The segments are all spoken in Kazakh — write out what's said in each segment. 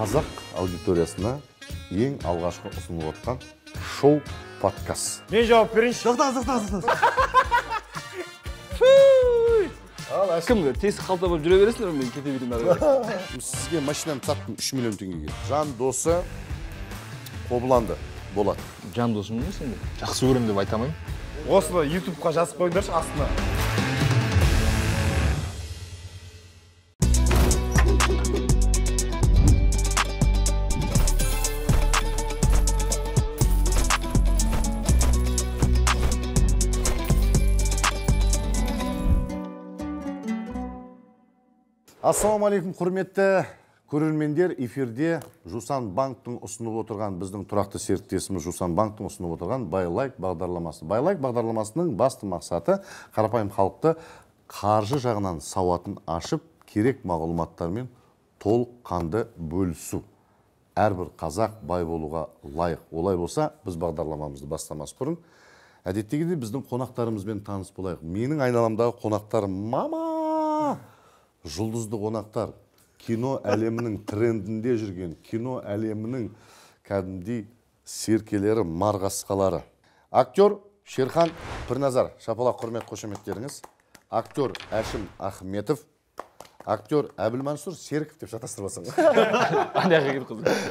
Қазақ аудиториясына ең алғашқы ұсынылып отқан шоу подкаст. Мен жауап берейінші. Тоқта. Кім тесік қалта болып жүре бересіңдер, мен кете берейін ары қарай. Сізге машинамды саттым 3 миллион теңгеге. Жан досы Қобыланды болады. Жан досым емес енді. Жақсы көремін деп айта алмаймын. Осыны ютубқа жазып қойыңдаршы астына. Ассалаумағалейкум, құрметті көрермендер. Эфирде Жусан банктың ұсынып отырған, біздің тұрақты серіктесіміз Жусан банктың ұсынып отырған Байлайк бағдарламасы. Байлайк бағдарламасының басты мақсаты қарапайым халықты қаржы жағынан сауатын ашып, керек мағлұматтармен толыққанды бөлісу. Әрбір қазақ бай болуға лайық. Олай болса, біз бағдарламамызды бастамас бұрын әдеттегідей біздің қонақтарымызбен таныс болайық. Менің айналамдағы қонақтар мама жұлдызды қонақтар, кино әлемінің трендінде жүрген, кино әлемінің кәдімгідей серкелері, марғасқалары. Актер Шерхан Пірназар, шапалақ құрмет қошеметтеріңіз. Актер Әшім Ахметов, актер Әбілмансұр Серіков деп шатастырмасаң.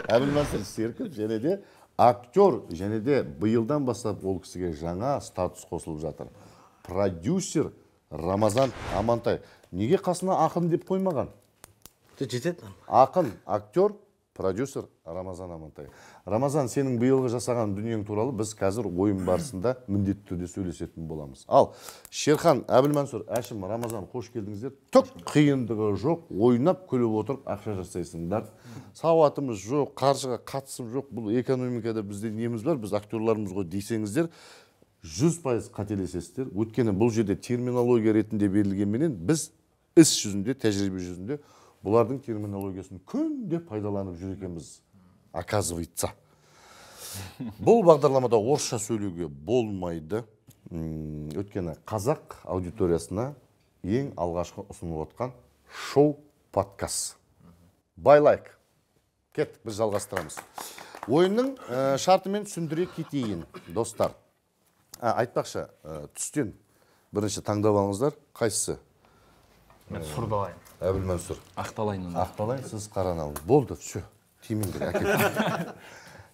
Әбілмансұр Серіков және де актер, және де биылдан бастап ол кісіге жаңа статус қосылып жатыр. Продюсер Рамазан Амантай. Неге қасына ақын деп қоймаған? Жетеді. Ақын, актер, продюсер Рамазан Амантай. Рамазан, сенің биылғы жасаған дүниең туралы біз қазір ойын барысында міндетті түрде сөйлесетін боламыз. Ал, Шерхан, Әбілмансұр, Әшім, Рамазан, қош келдіңіздер. Түк қиындығы жоқ, ойнап күліп отырып ақша жасайсыңдар. Сауатымыз жоқ, қаржыға қатысым жоқ, бұл экономикада бізде неміз бар, біз актерлармыз ғой десеңіздер, 100% қателесесіздер. Өйткені бұл жерде терминология ретінде берілгенменен біз іс жүзінде, тәжірибе жүзінде бұлардың терминологиясын күнде пайдаланып жүр екенбіз, оказывается. Бұл бағдарламада орысша сөйлеуге болмайды. Өйткені қазақ аудиториясына ең алғашқы ұсынылып отқан шоу подкаст. Байлайк. Кеттік, біз жалғастырамыз. Ойынның шартымен түсіндіре кетейін, достар. Айтпақшы, түстен бірінші таңдап алыңыздар. Қайсысы? Мен сұрды алайын. Әбілмансұр. Ақталайын. Ақталайын, сіз қараны алыңыз. Болды, все, тимеңдер, әкет.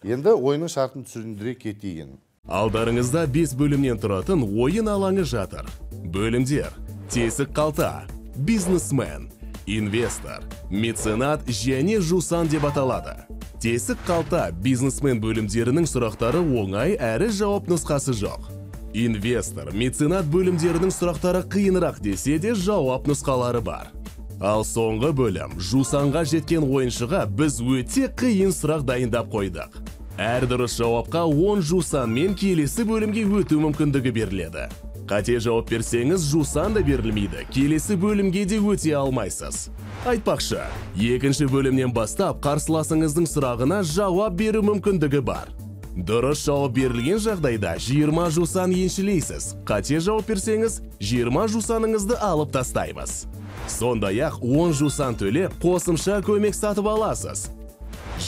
Енді ойынның шартын түсіндіре кетейін. Алдарыңызда 5 бөлімнен тұратын ойын алаңы жатыр. Бөлімдер: тесік қалта, бизнесмен, инвестор, меценат және жусан деп аталады. Тесік қалта, бизнесмен бөлімдерінің сұрақтары оңай әрі жауап нұсқасы жоқ. Инвестор, меценат бөлімдерінің сұрақтары қиынырақ десе де жауап нұсқалары бар. Ал соңғы бөлім, жусанға жеткен ойыншыға біз өте қиын сұрақ дайындап қойдық. Әр дұрыс жауапқа 10 жусанмен келесі бөлімге өту мүмкіндігі беріледі. Қате жауап берсеңіз, жусан да берілмейді, келесі бөлімге де өте алмайсыз. Айтпақшы, екінші бөлімнен бастап қарсыласыңыздың сұрағына жауап беру мүмкіндігі бар. Дұрыс жауап берілген жағдайда 20 жусан еншілейсіз. Қате жауап берсеңіз, 20 жусаныңызды алып тастаймыз. Сондай-ақ 10 жусан төлеп, қосымша көмек сатып аласыз.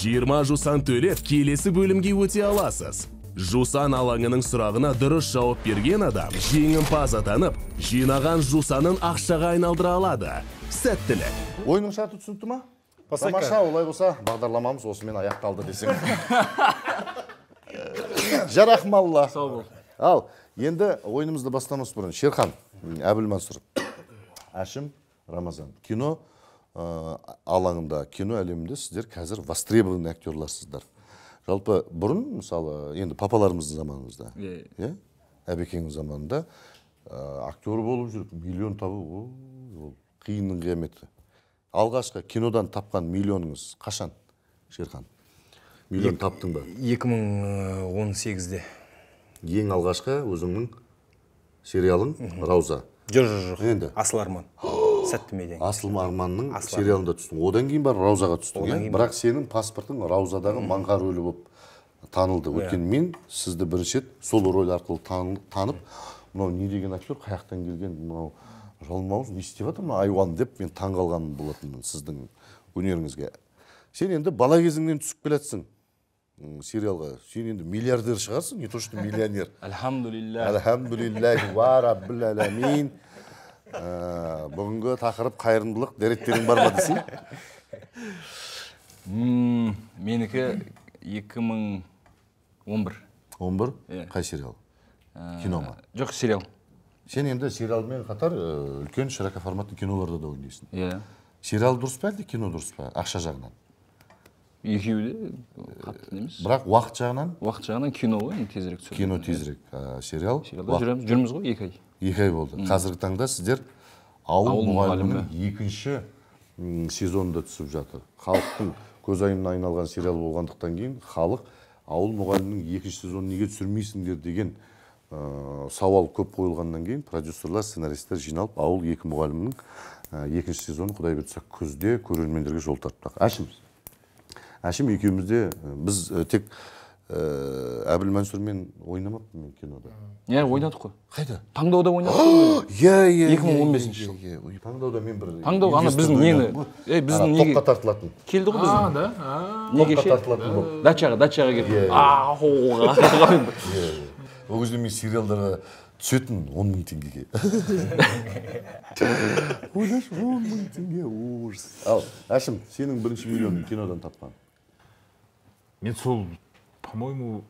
20 жусан төлеп, келесі бөлімге өте аласыз. Жусан алаңының сұрағына дұрыс жауап берген адам жеңімпаз атанып, жинаған жусанын ақшаға айналдыра алады. Сәттілік. Ойынның шарты түсінікті ма? Тамаша, олай болса, бағдарламамыз осымен аяқталды десең. Жарахмалла. Сау бол. Ал, енді ойынымызды бастамас бұрын Шерхан, Әбілмансұр, Әшім, Рамазан. Кино алаңында, кино әлемінде сіздер қазір востребованный актерларсыздар. Жалпы бұрын, мысалы, енді папаларымыздың заманымызда, иә, Әбекеңнің заманында актер болып жүріп миллион табу ол қиынның қияметі. Алғашқы кинодан тапқан миллионыңыз қашан, Шерхан? Миллион таптың ба? 2018-де. Ең алғашқы өзіңнің сериалың Рауза. Жоқ. Енді? Асыл Арман. Сәтті медиа. Асыл Арманның сериалында түстің. Одан кейін барып Раузаға түстің, иә? Бірақ сенің паспортың Раузадағы маңға рөлі болып танылды. Өйткені мен сізді бірінші рет сол роль арқылы танып, мынау не деген актер, қаяқтан келген, мынау жалмауыз не істеп жатыр мына айуан деп мен таңғалған болатынмын сіздің өнеріңізге. Сен енді бала кезіңнен түсіп келатсың сериалға. Сен енді миллиардер шығарсың, не то что миллионер. Альхамдулилля. Альхамдулилля, ва раббил аламин. Бүгінгі тақырып қайырымдылық, деректерің бар ма десең? Менікі 2011. 11? Қай сериал? Кино ма? Жоқ, сериал. Сен енді сериалмен қатар үлкен широкоформатты киноларда да ойнайсың. Иә. Сериал дұрыс па әлде кино дұрыс па? Ақша жағынан? Екеуі де қатты емес. Бірақ уақыт жағынан? Уақыт жағынан кино ғой, енді тезірек түсіреді. Кино тезірек. Сериал? Сериалда жүрміз ғой, 2 ай. 2 ай болды. Қазіргі таңда сіздер Ауыл мұғалімінің екінші сезонында түсіп жатыр. Халықтың көзайымына айналған сериал болғандықтан кейін халық Ауыл мұғалімінің екінші сезонын неге түсірмейсіңдер деген сауал көп қойылғаннан кейін продюсерлар, сценаристер жиналып Ауыл екі мұғалімнің екінші сезонын Құдай бұйыртса күзде көрермендерге жол тарттық. Әшім екеуміз де біз тек Әбіл Мансұрмен ойнамаппын мен кинода. Иә, ойнадық қой. Қайда? Таңдауда ойнадық қой. Иә, иә. 2015 жыл. Таңдауда мен бір Таңдау ана біздің нені? Біздің неге? Тоққа тартылатын. Келді ғой біздің. Да. Неге Тоққа тартылатын болып. Дачаға келіп. Ол кезде мен сериалдарға түсетін 10 мың теңгеге. Ойлашы, 10 мың теңге, ужас. Ал, Әшім, сенің бірінші миллионың кинодан тапқан. Мен сол, по-моему,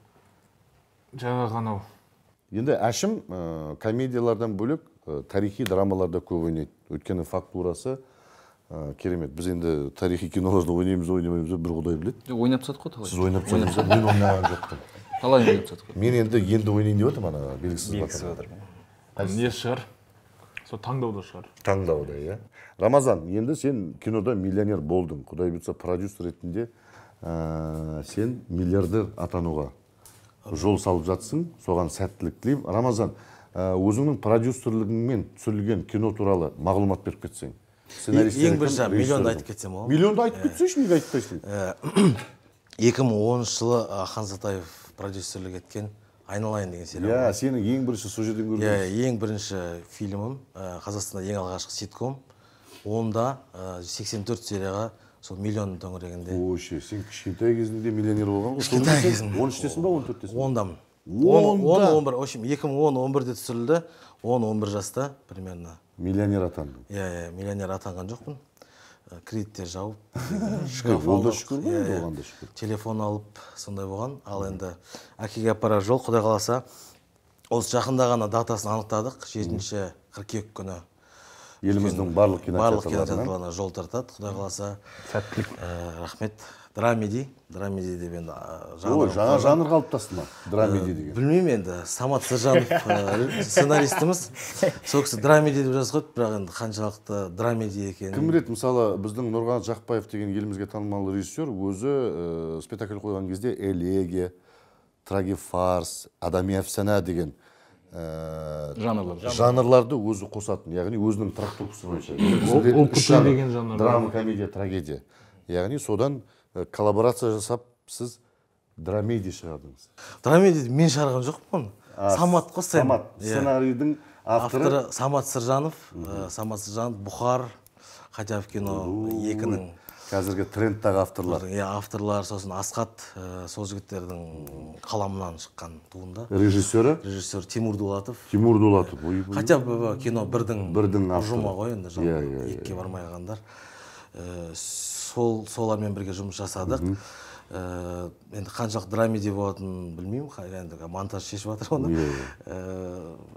жаңағы анау. Енді Әшім комедиялардан бөлек тарихи драмаларда көп ойнайды. Өйткені фактурасы керемет. Біз енді тарихи киноларда ойнаймыз, ойнамаймыз, бір Құдай біледі. Ойнап тастадық қой талай. Сіз ойнап тастадыңыз, мен ойнаған жоқпын. Талай ойнап тастадық қой. Мен енді ойнайын деп отырмын, ана белгісіз батыр. Не шығар? Сол таңдауда шығар. Таңдауда, иә. Рамазан, енді сен кинода миллионер болдың. Құдай бұйыртса продюсер ретінде сен миллиардер атануға жол салып жатсың, соған сәттілік тілеймін. Рамазан, өзіңнің продюсерлігіңмен түсірілген кино туралы мағлұмат беріп кетсең. Ең бірінші миллионды айтып кетсем болады. Миллионды айтып кетсейші, неге айтпайсың? 2010 жылы Ахан Сатаев продюсерлік еткен Айналайын деген сериал. Иә, сенің ең бірінші сол жерден көрген. Иә, ең бірінші фильмім, Қазақстанда ең алғашқы ситком. Онда 84 серияға сол миллион төңірегінде. Ой, сен кішкентай кезіңде миллионер болған ғой. Кішкентай кезімде. 13-тесің ба, 14-тесің ба? 10-дамын. 10, 11, в общем, 2010-11-де түсірілді. 10-11 жаста примерно. Миллионер атандың. Иә, миллионер атанған жоқпын. Кредиттер жауып, шкаф алдық. Шүкір ғой, оған да шүкір. Телефон алып, сондай болған. Ал енді әкеге апарар жол, Құдай қаласа, осы жақында ғана датасын анықтадық. 7 қыркүйек күні. Еліміздің барлық кинотеатрларына жол тартады, Құдай қаласа. Сәттілік. Рахмет. Драмеди, драмеди деп енді жанр. Жаңа жанр қалыптасты ма? Драмеди деген. Білмеймін енді, Самат Сыржанов сценаристіміз. Сол кісі драмеди деп жазып қойды, бірақ енді қаншалықты драмеди екенін. Кім біледі, мысалы, біздің Нұрғанат Жақпаев деген елімізге танымал режиссер өзі спектакль қойған кезде элегия, трагифарс, адами әфсана деген жанрларды өзі қосатын, яғни өзінің трактовкасы бойынша. Драма, комедия, трагедия. Яғни содан коллаборация жасап, сіз драмеди шығардыңыз. Драмеди мен шығарған жоқпын. Самат қой. Самат, сценарийдің авторы. Самат Сыржанов, Самат Сыржанов, Бұхар, хотя в кино 2-нің. Қазіргі трендтағы авторлар. Иә, авторлар, сосын Асқат, сол жігіттердің қаламынан шыққан туынды. Режиссері? Режиссер Тимур Дулатов. Тимур Дулатов. Хотя бы кино бірдің ұжымы ғой енді, жалпы екіге бармай қалғандар. Солармен бірге жұмыс жасадық. Енді қаншалық драмеди болатынын білмеймін, енді монтаж шешіп жатыр оны.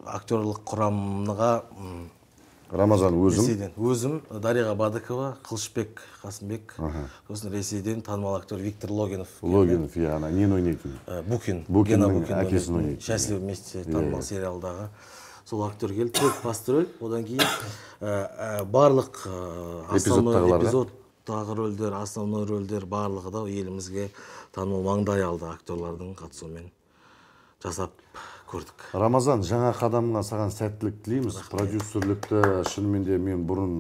Актерлық құрамға Рамазан өзім. Өзім, Дариға Бадыкова, Қылышбек Қасымбек, сосын Ресейден танымал актер Виктор Логинов. Логинов, иә, ана нені ойнайтын? Букин. Букиннің әкесін ойнайтын. Счастливы вместе танымал сериалдағы. Сол актер келді, 4 басты рөл. Одан кейін барлық эпизодтағы рөлдер, основной рөлдер барлығы да елімізге танымал маңдай алды актерлардың қатысуымен жасап көрдік. Рамазан, жаңа қадамыңа саған сәттілік тілейміз. Продюсерлікті шынымен де мен бұрын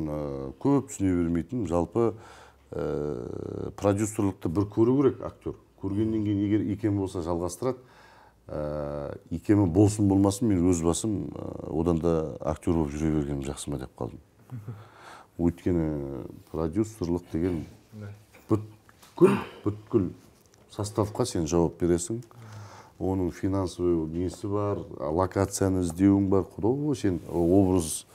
көп түсіне бермейтінмін. Жалпы продюсерлікті бір көру керек актер. Көргеннен кейін егер икемі болса жалғастырады. Икемі болсын болмасын, мен өз басым одан да актер болып жүре бергенім жақсы ма деп қалдым. Өйткені продюсерлік деген бүт Бүткіл составқа сен жауап бересің. Оның финансовый несі бар, локацияны іздеуің бар. Құдай, сен образ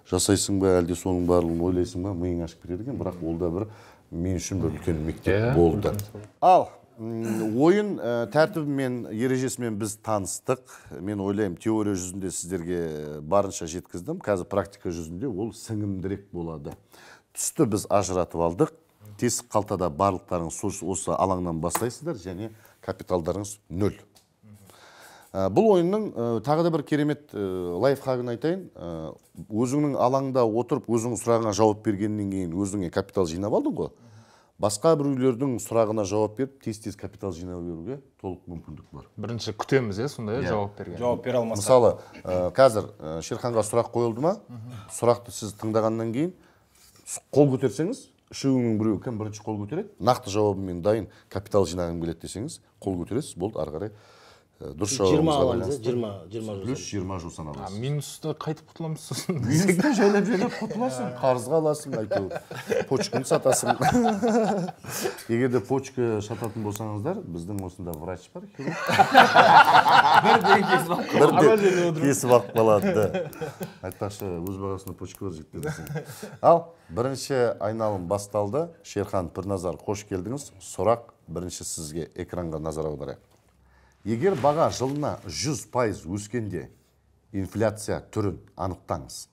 жасайсың ба, әлде соның барлығын ойлайсың ба, миың ашып кетеді екен. Бірақ ол да бір мен үшін бір үлкен мектеп болды. Ал ойын тәртібімен, ережесімен біз таныстық. Мен ойлаймын, теория жүзінде сіздерге барынша жеткіздім. Қазір практика жүзінде ол сіңімдірек болады. Түсті біз ажыратып алдық. Тесік қалтада барлықтарыңыз осы алаңнан бастайсыздар және капиталдарыңыз 0. Бұл ойынның тағы да бір керемет лайфхагын айтайын. Өзіңнің алаңда отырып, өзіңнің сұрағыңа жауап бергеннен кейін өзіңе капитал жинап алдың ғой. Басқа біреулердің сұрағына жауап беріп, тез-тез капитал жинап беруге толық мүмкіндік бар. Бірінші күтеміз, сондай жауап берген. Жауап бере алмаса. Мысалы, қазір Шерханға сұрақ қойылды ма? Сұрақты сіз тыңдағаннан кейін қол көтерсеңіз, үшеуінің біреуі кім бірінші қол көтереді? Нақты жауабымен дайын капитал жинағым келеді десеңіз, қол көтересіз, болды, ары қарай дұрыс жауабыңызға байланысты. Плюс 20 жусан аласыз. Минусты қайтып құтыламыз сосын. Минусты жайлап-жайлап құтыласың, қарызға аласың, әйтеуір почканы сатасың. Егер де почка сататын болсаңыздар, біздің осында врач бар, хирург. Бірден кесіп алып қалады. Айтпақшы, өз бағасына почка бар жігіттер десең. Ал, бірінші айналым басталды. Шерхан Пірназар, қош келдіңіз. Сұрақ бірінші сізге, экранға назар аударайық. Егер баға жылына 100% өскенде, инфляция түрін анықтаңыз.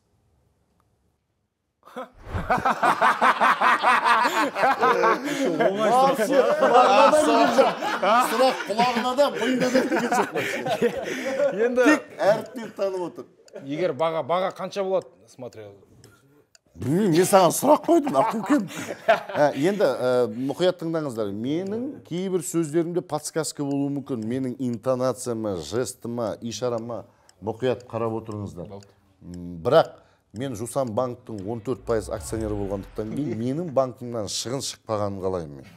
Сұрақ құлағына да, миына да тиген жоқ. Тек әріптен танып отыр. Егер баға қанша болады, смотря. Білмеймін, мен саған сұрақ қойдым, ақылкем. Енді мұқият тыңдаңыздар. Менің кейбір сөздерімде подсказка болуы мүмкін. Менің интонацияма, жестіма, ишарама мұқият қарап отырыңыздар. Бірақ мен Жусан банктың 14% акционері болғандықтан кейін менің банкімнан шығын шықпағанын қалаймын мен.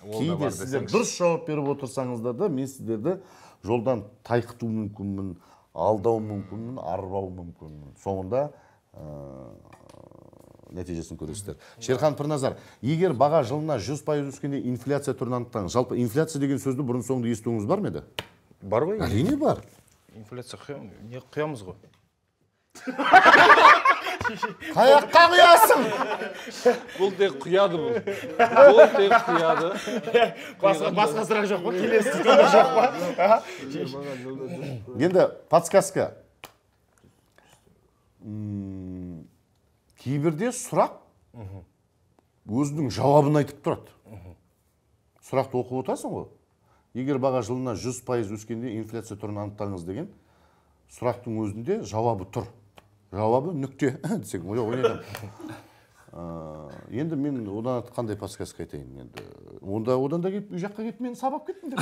Кейде сіздер дұрыс жауап беріп отырсаңыздар да, мен сіздерді жолдан тайқыту мүмкінмін, алдау мүмкінмін, арбау мүмкінмін. Соңында нәтижесін көресіздер. Шерхан Пірназар, егер баға жылына 100% өскенде инфляция түрін анықтаңыз. Жалпы инфляция деген сөзді бұрын соңды естуіңіз бар ма еді? Бар ғой. Әрине бар. Инфляция не құямыз ғой. Қаяққа құясың? Бұл тек құяды бұл. Бұл тек құяды. Басқа сұрақ жоқ па? Келесі жоқ па? Енді подсказка. Кейбірде сұрақ өзінің жауабын айтып тұрады. Сұрақты оқып отырасың ғой. Егер баға жылына 100% өскенде инфляция түрін анықтаңыз деген сұрақтың өзінде жауабы тұр. Жауабы нүкте десең, ойнайтамын. Енді мен одан артық қандай подсказка айтайын енді. Онда одан да келіп, үй жаққа келіп мені сабап кеттің деп.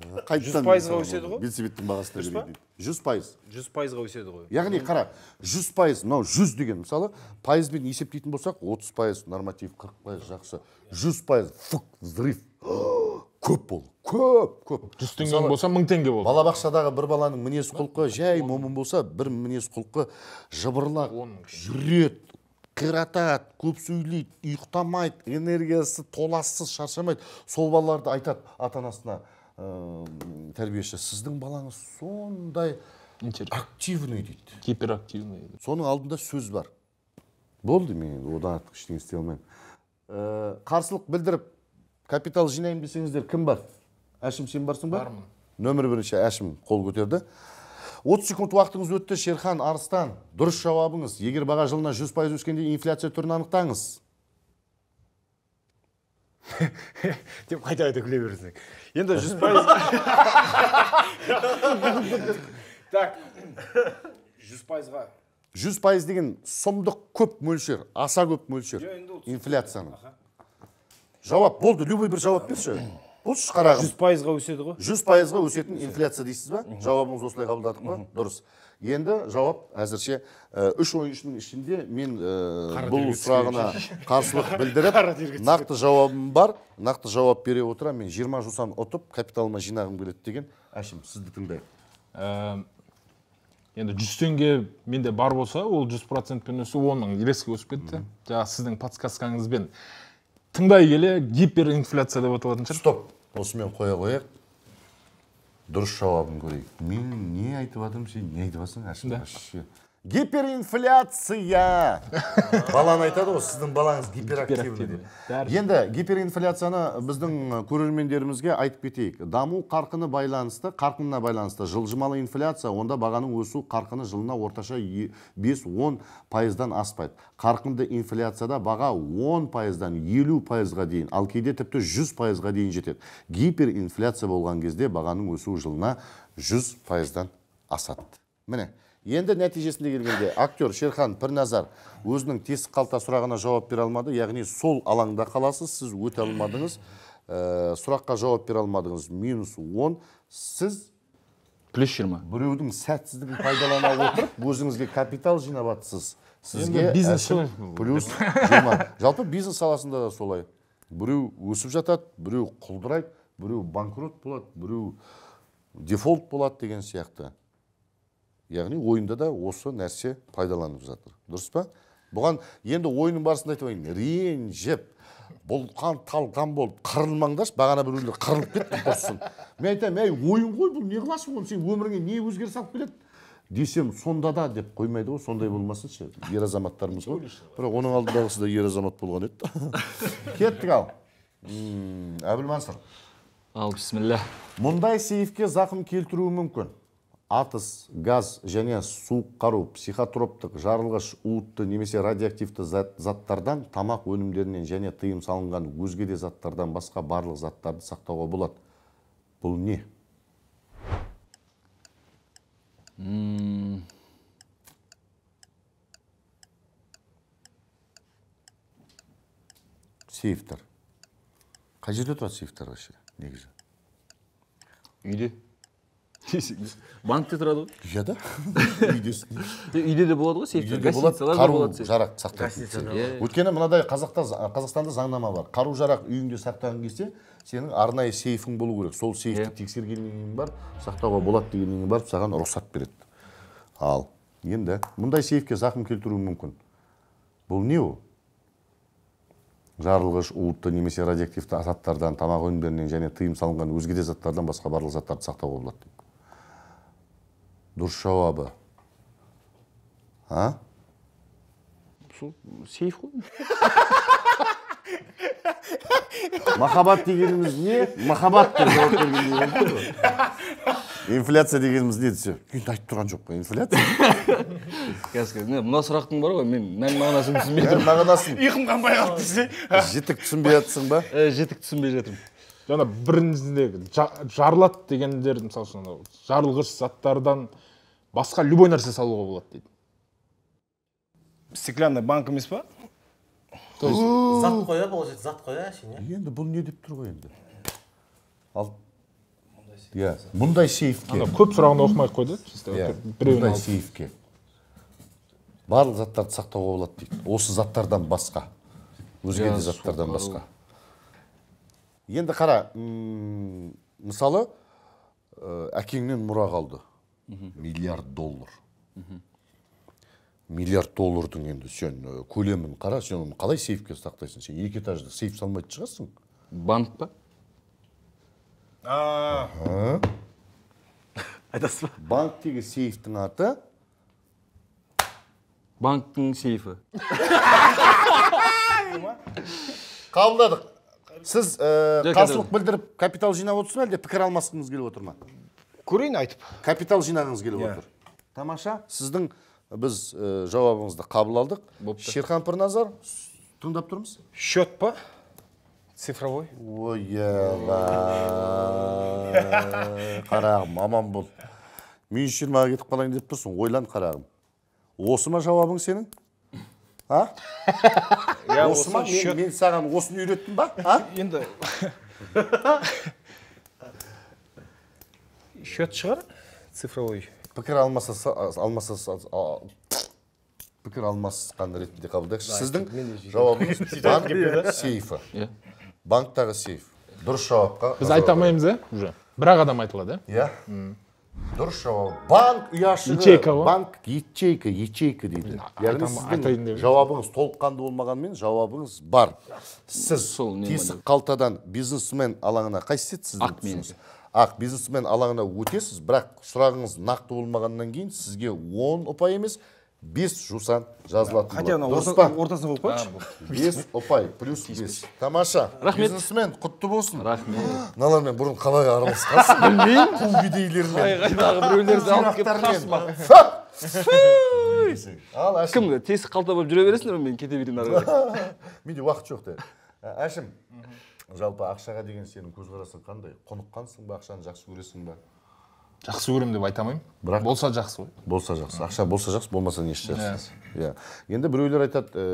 100%-ға өседі ғой? Велосипедтің бағасына берейін дейді. 100%. 100%-ға өседі ғой. Яғни қара, 100%, мынау 100 деген, мысалы, пайызбен есептейтін болсақ, 30% норматив, 40% жақсы. 100% фук, взрыв. Көп бол, көп, көп. 100 теңгең болса, 1000 теңге болды. Балабақшадағы бір баланың мінез құлқы жай момын болса, бір мінез құлқы жыбырлақ, жүреді, қиратады, көп сөйлейді, ұйықтамайды, энергиясы толассыз, шаршамайды. Сол балаларды айтады ата-анасына, тәрбиеші, сіздің балаңыз сондай активный дейді. Гиперактивный. Соның алдында сөз бар. Болды, мен одан артық ештеңе істей алмаймын. Қарсылық білдіріп, капитал жинаймын десеңіздер, кім бар? Әшім, сен барсың ба? Бармын. Нөмір бірінші Әшім қол көтерді. 30 секунд уақытыңыз өтті, Шерхан Арыстан. Дұрыс жауабыңыз. Егер баға жылына 100% өскенде инфляция түрін анықтаңыз. Деп қайта-қайта күле берсең. Енді 100%. Так, 100%-ға. 100% деген сұмдық көп мөлшер, аса көп мөлшер инфляцияның. Жауап болды, любой бір жауап берші. Болшы қарағым. 100%-ға өседі ғой. 100%-ға өсетін инфляция дейсіз ба? Жауабыңыз осылай қабылдадық па? Дұрыс. Енді жауап әзірше үш ойыншының ішінде мен бұл сұрағына қарсылық білдіріп, нақты жауабым бар, нақты жауап бере отыра мен 20 жусан ұтып капиталыма жинағым келеді деген Әшім, сізді тыңдайық. Енді 100 теңге менде бар болса, ол 100%-пен өсу 10 000 резко өсіп кетті. Жаңа сіздің подсказкаңызбен Тыңдай келе гиперинфляция деп аталатын шығар. Стоп. Осымен қоя қояйық. Дұрыс жауабын көрейік. Мен не айтып жатырмын, сен не айтып жатсың, Әшім? Гиперинфляция. Баланы айтады ғой, сіздің балаңыз гиперактивті деп. Енді гиперинфляцияны біздің көрермендерімізге айтып кетейік. Даму қарқынына байланысты жылжымалы инфляция, онда бағаның өсу қарқыны жылына орташа 5-10%-дан аспайды. Қарқынды инфляцияда баға 10%-дан 50%-ға дейін, ал кейде тіпті 100%-ға дейін жетеді. Гиперинфляция болған кезде бағаның өсуі жылына 100%-дан асады. Міне. Енді нәтижесінде келгенде актер Шерхан Пірназар өзінің тесік қалта сұрағына жауап бере алмады, яғни сол алаңда қаласыз, сіз өте алмадыңыз, сұраққа жауап бере алмадыңыз, минус 10, сіз плюс 20. Біреудің сәтсіздігін пайдалана отырып, өзіңізге капитал жинап атсыз. Сізге бизнес плюс 20. Жалпы бизнес саласында да солай. Біреу өсіп жатады, біреу құлдырайды, біреу банкрот болады, біреу дефолт болады деген сияқты. Яғни ойында да осы нәрсе пайдаланып жатыр. Дұрыс па? Бұған енді ойынның барысында айтып ойын, ренжіп, бұлқан талқан болып, қырылмаңдаршы, бағана біреулер қырылып кетті құрсын. Мен айтамын, әй, ойын ғой, бұл не қыласың оны, сен өміріңе не өзгеріс алып келеді? Десем, сонда да деп қоймайды ғой, сондай болмасыншы, ер азаматтарымыз ғой. Бірақ оның алдындағысы да ер азамат болған еді. Кеттік ал. Әбілмансұр. Ал, бісміллә. Мұндай сейфке зақым келтіруі мүмкін. Атыс, газ және суық қару, психотроптық, жарылғыш, уытты немесе радиоактивті заттардан, тамақ өнімдерінен және тыйым салынған өзге де заттардан басқа барлық заттарды сақтауға болады. Бұл не? Сейфтер. Қай жерде тұрады сейфтер вообще негізі? Үйде. Банкте тұрады ғой. Иә да? Үйде де болады ғой сейфтер. Гостиницаларда болады сейф. Қару-жарақ сақтайтын. Өйткені мынадай Қазақстанда заңнама бар. Қару-жарақ үйіңде сақтаған кезде сенің арнайы сейфің болу керек. Сол сейфті тексергеннен кейін барып, сақтауға болады дегеннен кейін барып саған рұқсат береді. Ал енді мұндай сейфке зақым келтіруі мүмкін. Бұл не ол? Жарылғыш, уытты немесе радиоактивті заттардан, тамақ өнімдерінен және тыйым салынған өзге де заттардан басқа барлық заттарды сақтауға болады. Дұрыс жауабы. А? Сол сейф қой. Махаббат дегеніміз не? Махаббат деп жауап бергендей болды ғой. Инфляция дегеніміз не десе? Енді айтып тұрған жоқ па инфляция? Қазір, мына сұрақтың бар ғой, мен мән мағынасын түсінбей тұрмын. Мағынасын. Ұйқым қанбай қалды десе. Жетік түсінбей жатсың ба? Жетік түсінбей жатырмын. Жаңа біріншідегі жарылады дегендер, мысалы үшін, жарылғыш заттардан басқа любой нәрсе салуға болады дейді. Стеклянный банк емес па? Зат қоя, получается, зат қоя, әшейін, иә? Енді бұл не деп тұр ғой енді? Ал, иә, мұндай сейфке. Көп сұрағын оқымай қойды, чисто біреуін мұндай алып. Сейфке. Барлық заттарды сақтауға болады дейді. Осы заттардан басқа. Өзге де заттардан басқа. Енді қара, мысалы, әкеңнен мұра қалды. Миллиард доллар. Миллиард доллардың енді сен көлемін қара, сен оны қалай сейфке сақтайсың? Сен екі этажды сейф салмайтын шығарсың. Банк па? Айтасыз ба? Банктегі сейфтің аты? Банктың сейфі. Қабылдадық. Сіз қарсылық білдіріп капитал жинап отырсыз ба, әлде пікір алмасқыңыз келіп отыр ма? Көрейін айтып. Капитал жинағыңыз келіп отыр. Тамаша, сіздің біз жауабыңызды қабыл алдық. Шерхан Пірназар, тыңдап тұрмыз. Счет па? Цифровой. Ой, қарағым, аман бол. Минус 20-ға кетіп қалайын деп тұрсың, ойлан қарағым. Осы ма жауабың сенің? А? Осы ма? Мен саған осыны үйреттім ба? Енді счет шығар, цифровой. Пікір алмасқан ретінде қабылдайықшы. Сіздің жауабыңыз банк сейфі. Банктағы сейф. Дұрыс жауапқа. Біз айта алмаймыз, ә? Уже. Бір-ақ адам айтылады, ә? Иә. Дұрыс жауап. Банк ұяшығы. Ячейка ғой. Банк ячейка, ячейка дейді. Яғни сіздің жауабыңыз толыққанды болмағанмен жауабыңыз бар. Сіз тесік қалтадан бизнесмен алаңына қайсысы сіздің? Ақ менікі. Ақ, бизнесмен алаңына өтесіз, бірақ сұрағыңыз нақты болмағаннан кейін сізге 10 ұпай емес, 5 жусан жазылатын Хотя болады. Дұрыс па? Ортасына қойып қойшы. 5 ұпай плюс 5. Тамаша. Рахмет. Бизнесмен құтты болсын. Рахмет. Мыналармен бұрын қалай араласқансың? Білмеймін. Қу кедейлермен. Қайдағы біреулерді алып келіп қасыма. Ал, Әшім. Кім тесік қалта болып жүре бересіңдер, мен кете берейін ары қарай. Менде уақыт жоқ те. Әшім, жалпы ақшаға деген сенің көзқарасың қандай? Құныққансың ба, ақшаны жақсы көресің ба? Жақсы көрем деп айта алмаймын. Бірақ болса жақсы ғой. Болса жақсы. Ақша болса жақсы, болмаса несі жақсы. Иә. Енді біреулер айтады,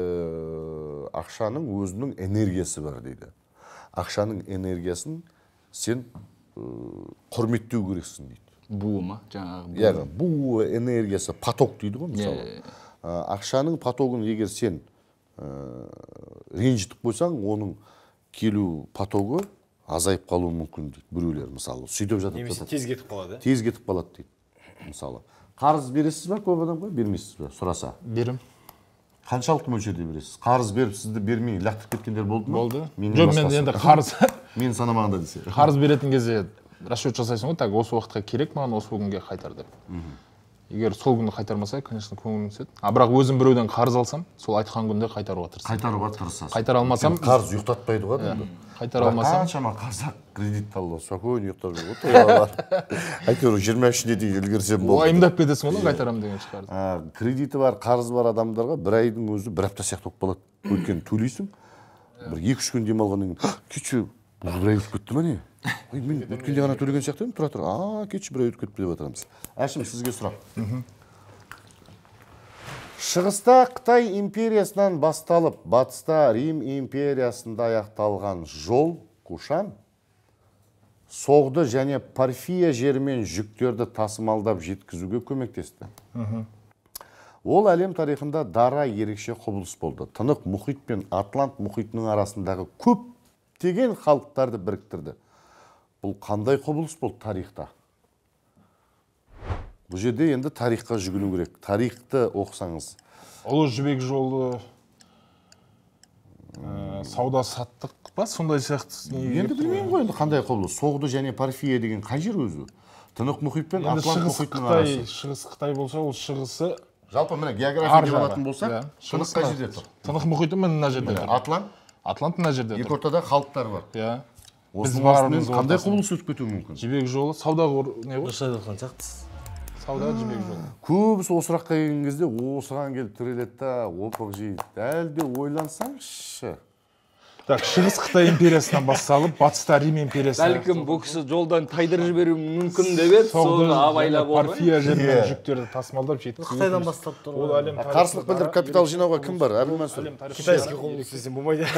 ақшаның өзінің энергиясы бар дейді. Ақшаның энергиясын сен құрметтеу керексің дейді. Буы ма? Жаңағы. Яғни буы энергиясы, поток дейді ғой мысалы. Ақшаның потогын егер сен ренжітіп қойсаң, оның келу потогы азайып қалуы мүмкін дейді біреулер мысалы. Сөйтіп жатып немесе тез кетіп қалады. Тез кетіп қалады дейді мысалы. Қарыз бересіз ба көп адамға, бермейсіз бе сұраса? Берем. Қаншалықты мөлшерде бересіз? Қарыз беріп сізді бермей лақтырып кеткендер болды ма? Болды. Жоқ, мен енді қарыз мен санамағанда десе. Қарыз беретін кезде расчет жасайсың ғой, так осы уақытқа керек маған, осы күнге қайтар деп. Егер сол күні қайтармаса, конечно, көңілім түседі. А бірақ өзім біреуден қарыз алсам, сол айтқан күнде қайтаруға тырысамын. Қайтаруға тырысасың. Қайтара алмасам, қарыз ұйықтатпайды ғой адамды. Қайтара алмасам, қаншама қазақ кредит алды, спокойно ұйықтап жүр ғой тойлар. Әйтеуір 23-не дейін үлгерсем болды. Уайымдап кетесің ғой, қайтарамын деген шығар. Кредиті бар, қарызы бар адамдарға бір айдың өзі бір апта сияқты болып қалады. Өйткені төлейсің, бір 2-3 күн демалғаннан кейін, кетші, бір ай өтіп кетті ма не? Мен өткенде ғана төлеген сияқты едім, тұра тұр. Кетші, бір ай өтіп кетті деп отырамыз. Әшім, сізге сұрақ. Шығыста Қытай империясынан басталып, батыста Рим империясында аяқталған жол Кушан Соғды және Парфия жерімен жүктерді тасымалдап жеткізуге көмектесті. Ол әлем тарихында дара ерекше құбылыс болды. Тынық мұхит пен Атлант мұхитының арасындағы көптеген халықтарды біріктірді. Бұл қандай құбылыс болды тарихта? Бұл жерде енді тарихқа жүгіну керек. Тарихты оқысаңыз. Ұлы Жібек жолы сауда саттық па, сондай сияқты. Енді білмеймін ғой енді қандай құбылыс. Соғды және Парфия деген қай жер өзі? Тынық мұхит пен Атлант мұхитының арасы. Шығыс Қытай болса, ол шығысы. Жалпы міне география деп алатын болсақ, Тынық қай жерде тұр? Тынық мұхиты мына жерде тұр. Атлант? Атлант мына жерде тұр. Екі ортада халықтар бар. Иә. Осының қандай құбылыс өтіп кетуі мүмкін? Жібек жолы сауда не ғой? Дұрыс айтып отқан сияқтысыз. Сауда жібек жолы. Көбісі осы сұраққа келген кезде осыған келіп тіреледі да, опық жейді. Әлі де ойлансаңшы. Так, Шығыс Қытай империясынан басталып, батыста Рим империясына. Бәлкім бұл кісі жолдан тайдырып жіберуі мүмкін деп еді, соны абайлап отыр. Парфия жерінен жүктерді тасымалдап жеткізу. Қытайдан басталып тұр. Ол әлем қарсылық білдіріп капитал жинауға кім бар? Әбілмансұр. Китайский құбылыс десем болмайды.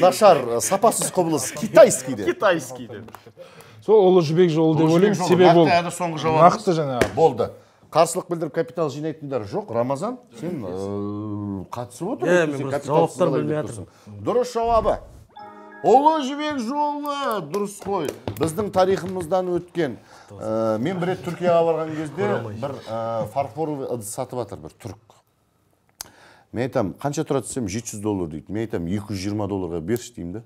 Нашар, сапасыз құбылыс, китайский деп. Китайский деп. Сол Ұлы Жібек жолы деп ойлаймын, себебі ол нақты жаңағы. Болды. Қарсылық білдіріп капитал жинайтындар жоқ. Рамазан, сен қатысып отырсың. Мен просто жауаптар білмей жатырмын. Дұрыс жауабы. Ұлы Жібек жолы, дұрыс қой. Біздің тарихымыздан өткен. Мен бір рет Түркияға барған кезде бір фарфоровый ыдыс сатып жатыр бір түрік. Мен айтам, қанша тұрады десем, $700 дейді. Мен айтам, $220 берші деймін да.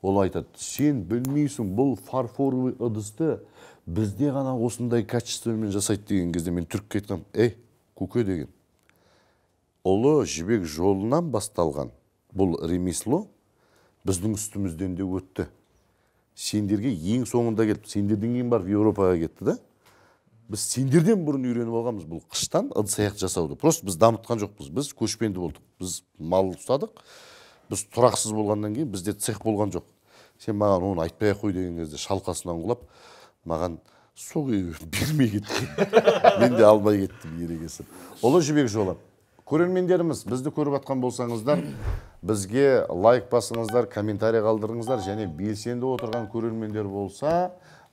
Ол айтады, сен білмейсің, бұл фарфоровый ыдысты бізде ғана осындай качествомен жасайды деген кезде мен түрікке айтқам, ей, көке деген. Ұлы Жібек жолынан басталған бұл ремесло біздің үстімізден де өтті. Сендерге ең соңында келіп, сендерден кейін барып Еуропаға кетті да. Біз сендерден бұрын үйреніп алғанбыз бұл қыштан ыдыс аяқ жасауды. Просто біз дамытқан жоқпыз, біз көшпенді болдық, біз мал ұстадық, біз тұрақсыз болғаннан кейін бізде цех болған жоқ. Сен маған оны айтпай ақ қой деген кезде шалқасынан құлап, маған су бермей кетті. Мен де алмай кеттім ерегесіп. Ұлы Жібек жолы. Көрермендеріміз, бізді көріп атқан болсаңыздар, бізге лайк басыңыздар, комментарий қалдырыңыздар және белсенді отырған көрермендер болса,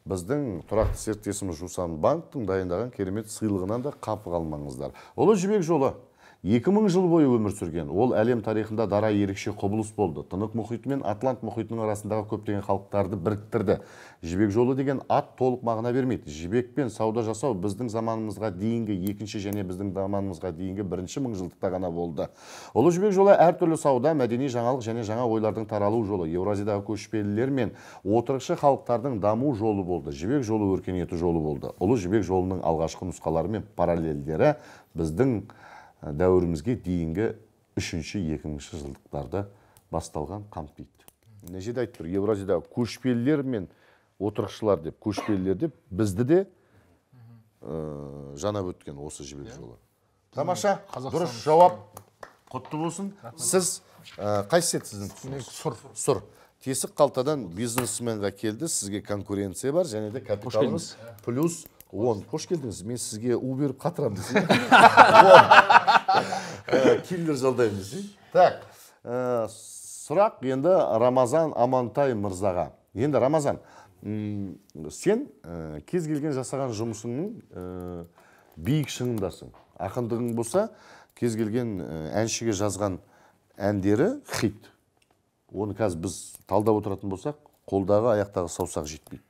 біздің тұрақты серіктесіміз Жусан банктың дайындаған керемет сыйлығынан да қапы қалмаңыздар. Ұлы Жібек жолы 2000 жыл бойы өмір сүрген. Ол әлем тарихында дара ерекше құбылыс болды. Тынық мұхиты мен Атлант мұхитының арасындағы көптеген халықтарды біріктірді. Жібек жолы деген ат толық мағына бермейді. Жібекпен сауда жасау біздің заманымызға дейінгі екінші және біздің заманымызға дейінгі бірінші мыңжылдықта ғана болды. Ұлы Жібек жолы әртүрлі сауда, мәдени жаңалық және жаңа ойлардың таралу жолы, Еуразиядағы көшпелілер мен отырықшы халықтардың даму жолы болды. Жібек жолы өркениеті жолы болды. Ұлы Жібек жолының алғашқы нұсқалары мен параллельдері біздің дәуірімізге дейінгі 3-2 жылдықтарда басталған қамтиды. Мына жерде айтып тұр, Еуразиядағы көшпелілер мен отырықшылар деп, көшпелілер деп бізді де жанап өткен осы Жібек жолы. Тамаша, дұрыс жауап, құтты болсын. Сіз қайсы еді сіздің түсіңіз? Сұр. Сұр. Тесік қалтадан бизнесменға келді, сізге конкуренция бар, және де капиталыңыз плюс 10. Қош келдіңіз. Мен сізге у беріп қатырамын десең. Киллер жалдаймын десең. Так, сұрақ енді Рамазан Амантай мырзаға. Енді Рамазан, сен кез келген жасаған жұмысыңның биік шыңындасың. Ақындығың болса, кез келген әншіге жазған әндері хит. Оны қазір біз талдап отыратын болсақ, қолдағы аяқтағы саусақ жетпейді.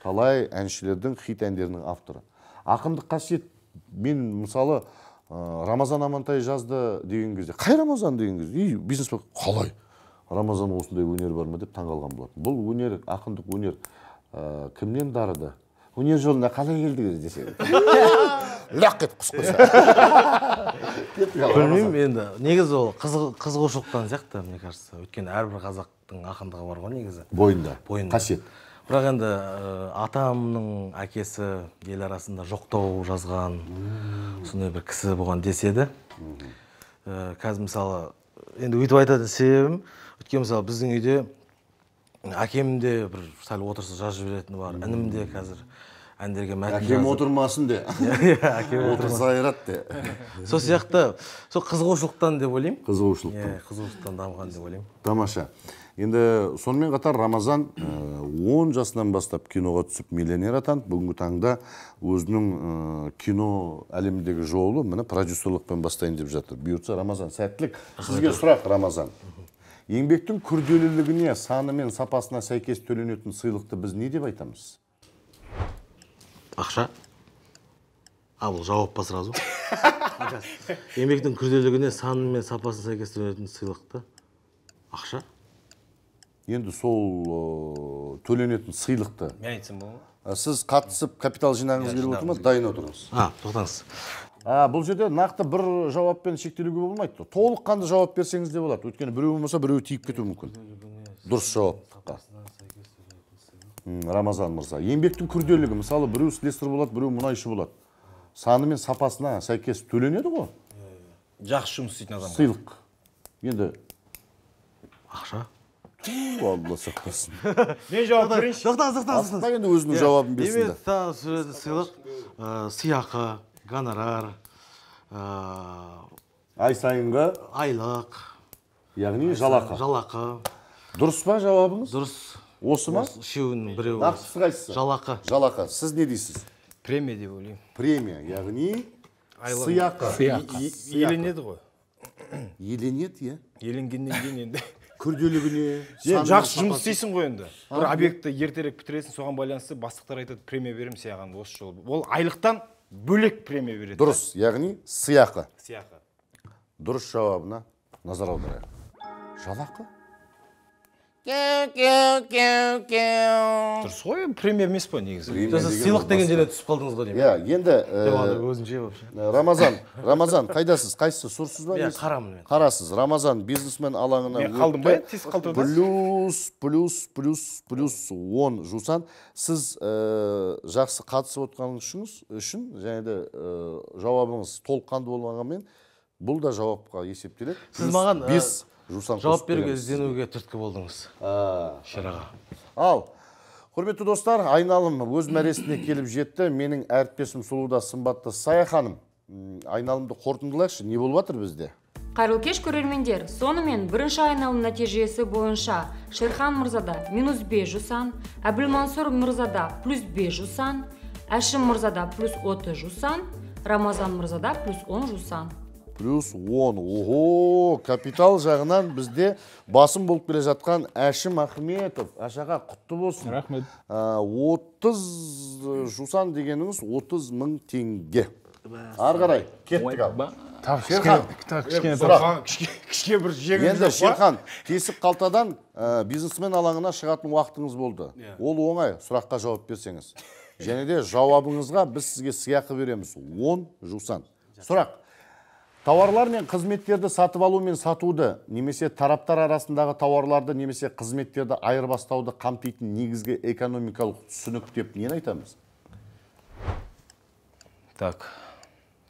Талай әншілердің хит әндерінің авторы. Ақындық қасиет, мен мысалы Рамазан Амантай жазды деген кезде, қай Рамазан деген кезде, бизнесмен қалай Рамазан осындай өнер бар ма деп таңғалған болатын. Бұл өнер, ақындық өнер кімнен дарыды? Өнер жолына қалай келдіңіз десе. Лақ етіп құсып қойса. Білмеймін енді, негізі ол қызығушылықтан сияқты, мне кажется. Өйткені әрбір қазақтың ақындығы бар ғой негізі. Бойында. Қасиет. Бірақ енді атамның әкесі ел арасында жоқтау жазған, сондай бір кісі болған деседі. Қазір мысалы, енді өйтіп айтатын себебім, өйткені мысалы біздің үйде әкем де бір сәл отырса жазып жіберетіні бар, інім де қазір әндерге мәтін жазып. Әкем отырмасын де. Әкем отырса айырады де. Сол сияқты, сол қызығушылықтан деп ойлаймын. Қызығушылықтан. Қызығушылықтан дамыған деп ойлаймын. Тамаша. Енді сонымен қатар Рамазан 10 жасынан бастап киноға түсіп миллионер атанды. Бүгінгі таңда өзінің кино әлеміндегі жолы міне продюсерлықпен бастайын деп жатыр. Бұйыртса, Рамазан, сәттілік. Сізге сұрақ, Рамазан. Еңбектің күрделілігіне, саны мен сапасына сәйкес төленетін сыйлықты біз не деп айтамыз? Ақша. Бұл жауап па сразу? Еңбектің күрделілігіне, саны мен сапасына сәйкес төленетін сыйлықты ақша. Енді сол төленетін сыйлықты. Мен айтсам болады ма? Сіз қатысып капитал жинағыңыз келіп отыр ма? Дайын отырыңыз. Тоқтаңыз. Бұл жерде нақты бір жауаппен шектелуге болмайды. Толыққанды жауап берсеңіз де болады. Өйткені біреу болмаса біреу тиіп кетуі мүмкін. Дұрыс жауапқа. Рамазан мырза, еңбектің күрделілігі, мысалы, біреу слесарь болады, біреу мұнайшы болады. Саны мен сапасына сәйкес төленеді ғой. Жақсы жұмыс істейтін адамға. Сыйлық. Енді ақша. Алла сақтасын. Мен жауап берейінші. Тоқтаңыз, тоқтаңыз. Асықпай енді өзінің жауабын берсін де. Еңбек сыйлық, сыйақы, гонорар, ай сайынғы айлық, яғни жалақы. Жалақы. Дұрыс па жауабыңыз? Дұрыс. Осы ма? Үшеуінің біреуі. Нақтысы қайсысы? Жалақы. Жалақы. Сіз не дейсіз? Премия деп ойлаймын. Премия, яғни сыйақы. Сыйақы. Еленеді ғой. Еленеді, иә. Еленгеннен кейін енді күрделігіне, жақсы жұмыс істейсің ғой енді. Бір объектті ертерек бітіресің, соған байланысты бастықтар айтады, премия беремін саған осы жолы. Ол айлықтан бөлек премия береді. Дұрыс, яғни сыйақы. Сыйақы. Дұрыс жауабына назар аударайық. Жалақы? Дұрыс қой, премия емес па негізі? Сыйлық деген жеріне түсіп қалдыңыз ғой деймін. Иә, енді өзімше вообще. Рамазан, қайдасыз? Қайсысы? Сұрсыз ба? Иә, қарамын мен. Қарасыз. Рамазан бизнесмен алаңына өтті. Қалдым ба? Тез қалдым. Плюс, плюс, плюс, плюс 10 жусан. Сіз жақсы қатысып отқаныңыз үшін және де жауабыңыз толыққанды болмағанмен, бұл да жауапқа есептеледі. Сіз маған 5 жусан жауап беруге, ізденуге түрткі болдыңыз. Шераға. Ал, құрметті достар, айналым өз мәресіне келіп жетті. Менің әріптесім Сұлуда Сымбатты Сая ханым, айналымды қорытындылайықшы, не болып жатыр бізде? Қайырлы кеш, көрермендер. Сонымен бірінші айналым нәтижесі бойынша Шерхан мырзада минус 5 жусан, Әбілмансұр мырзада плюс 5 жусан, Әшім мырзада плюс 30 жусан, Рамазан мырзада плюс 10 жусан. Плюс 10. Ого, капитал жағынан бізде басым болып келе жатқан Әшім Ахметов. Әш аға, құтты болсын. Рахмет. 30 жусан дегеніңіз 30 мың теңге. Ары қарай кеттік ал. Шерхан, кішкене бір жеңіл. Енді Шерхан, тесік қалтадан бизнесмен алаңына шығатын уақытыңыз болды. Ол оңай, сұраққа жауап берсеңіз. Және де жауабыңызға біз сізге сыйақы береміз. 10 жусан. Сұрақ. Тауарлар мен қызметтерді сатып алу мен сатуды, немесе тараптар арасындағы тауарларды немесе қызметтерді айырбастауды қамтитын негізгі экономикалық түсінік деп нені айтамыз? Так.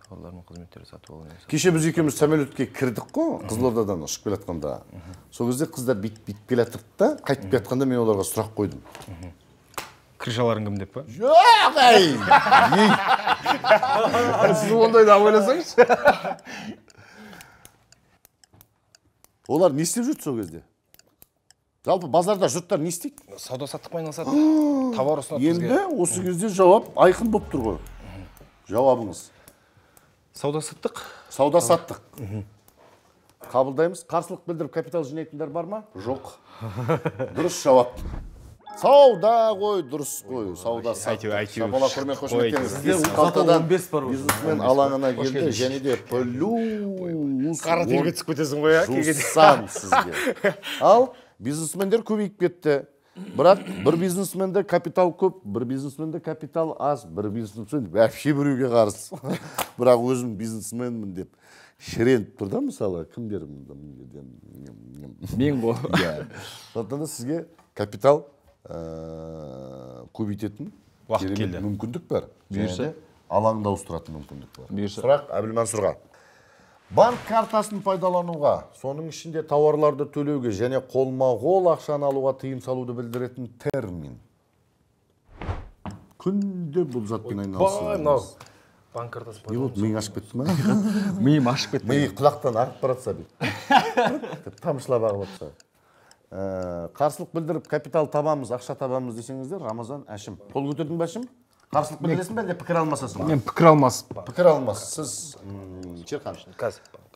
Тауарлар мен қызметтерді сатып алу мен сату. Кеше біз екеуміз самолетке кірдік қой, Қызылордадан ұшып келе жатқанда. Сол кезде қыздар бүйтіп келе жатырды да, қайтып келе жатқанда мен оларға сұрақ қойдым. Крышаларың кім деп па? Жоқ, әй! Сіз ондайды ойласаңызшы. Олар не істеп жүрді сол кезде? Жалпы базарда жұрттар не істейді? Сауда саттықпен айналысады. Товар ұсынады бізге. Енді осы кезде жауап айқын болып тұр ғой. Жауабыңыз. Сауда саттық. Сауда саттық. Қабылдаймыз. Қарсылық білдіріп капитал жинайтындар бар ма? Жоқ. Дұрыс жауап. Сауда ғой, дұрыс қой, сауда саттық. Шапалақ құрмет қошеметтеріңіз. Қалтадан бизнесмен алаңына келді, және де плюс қара терге түсіп кетесің ғой, жусан сізге. Ал бизнесмендер көбейіп кетті. Бірақ бір бизнесменде капитал көп, бір бизнесменде капитал аз, бір бизнесмен вообще біреуге қарыз. Бірақ өзім бизнесменмін деп шіреніп тұр да, мысалы, кімдер? Мен ғой. Сондықтан да сізге капитал көбейтетін уақыт келді. Мүмкіндік бар. Бұйырса. Алаңда ауыстыратын мүмкіндік бар. Бұйырса. Сұрақ Әбілмансұрға. Банк картасын пайдалануға, соның ішінде тауарларды төлеуге және қолма-қол ақшаны алуға тыйым салуды білдіретін термин. Күнде бұл затпен айналысып. Банк картасын Не болды, миың ашып кетті ма? Миым ашып кетті. Миы құлақтан ағып бара жатса бүйтіп. Тамшылап ағып жатса. Қарсылық білдіріп капитал табамыз, ақша табамыз десеңіздер, Рамазан, Әшім. Қол көтердің бе, Әшім? Қарсылық білдіресің бе, әлде пікір алмасасың ба? Мен пікір алмасып. Пікір алмас. Сіз, Шерхан,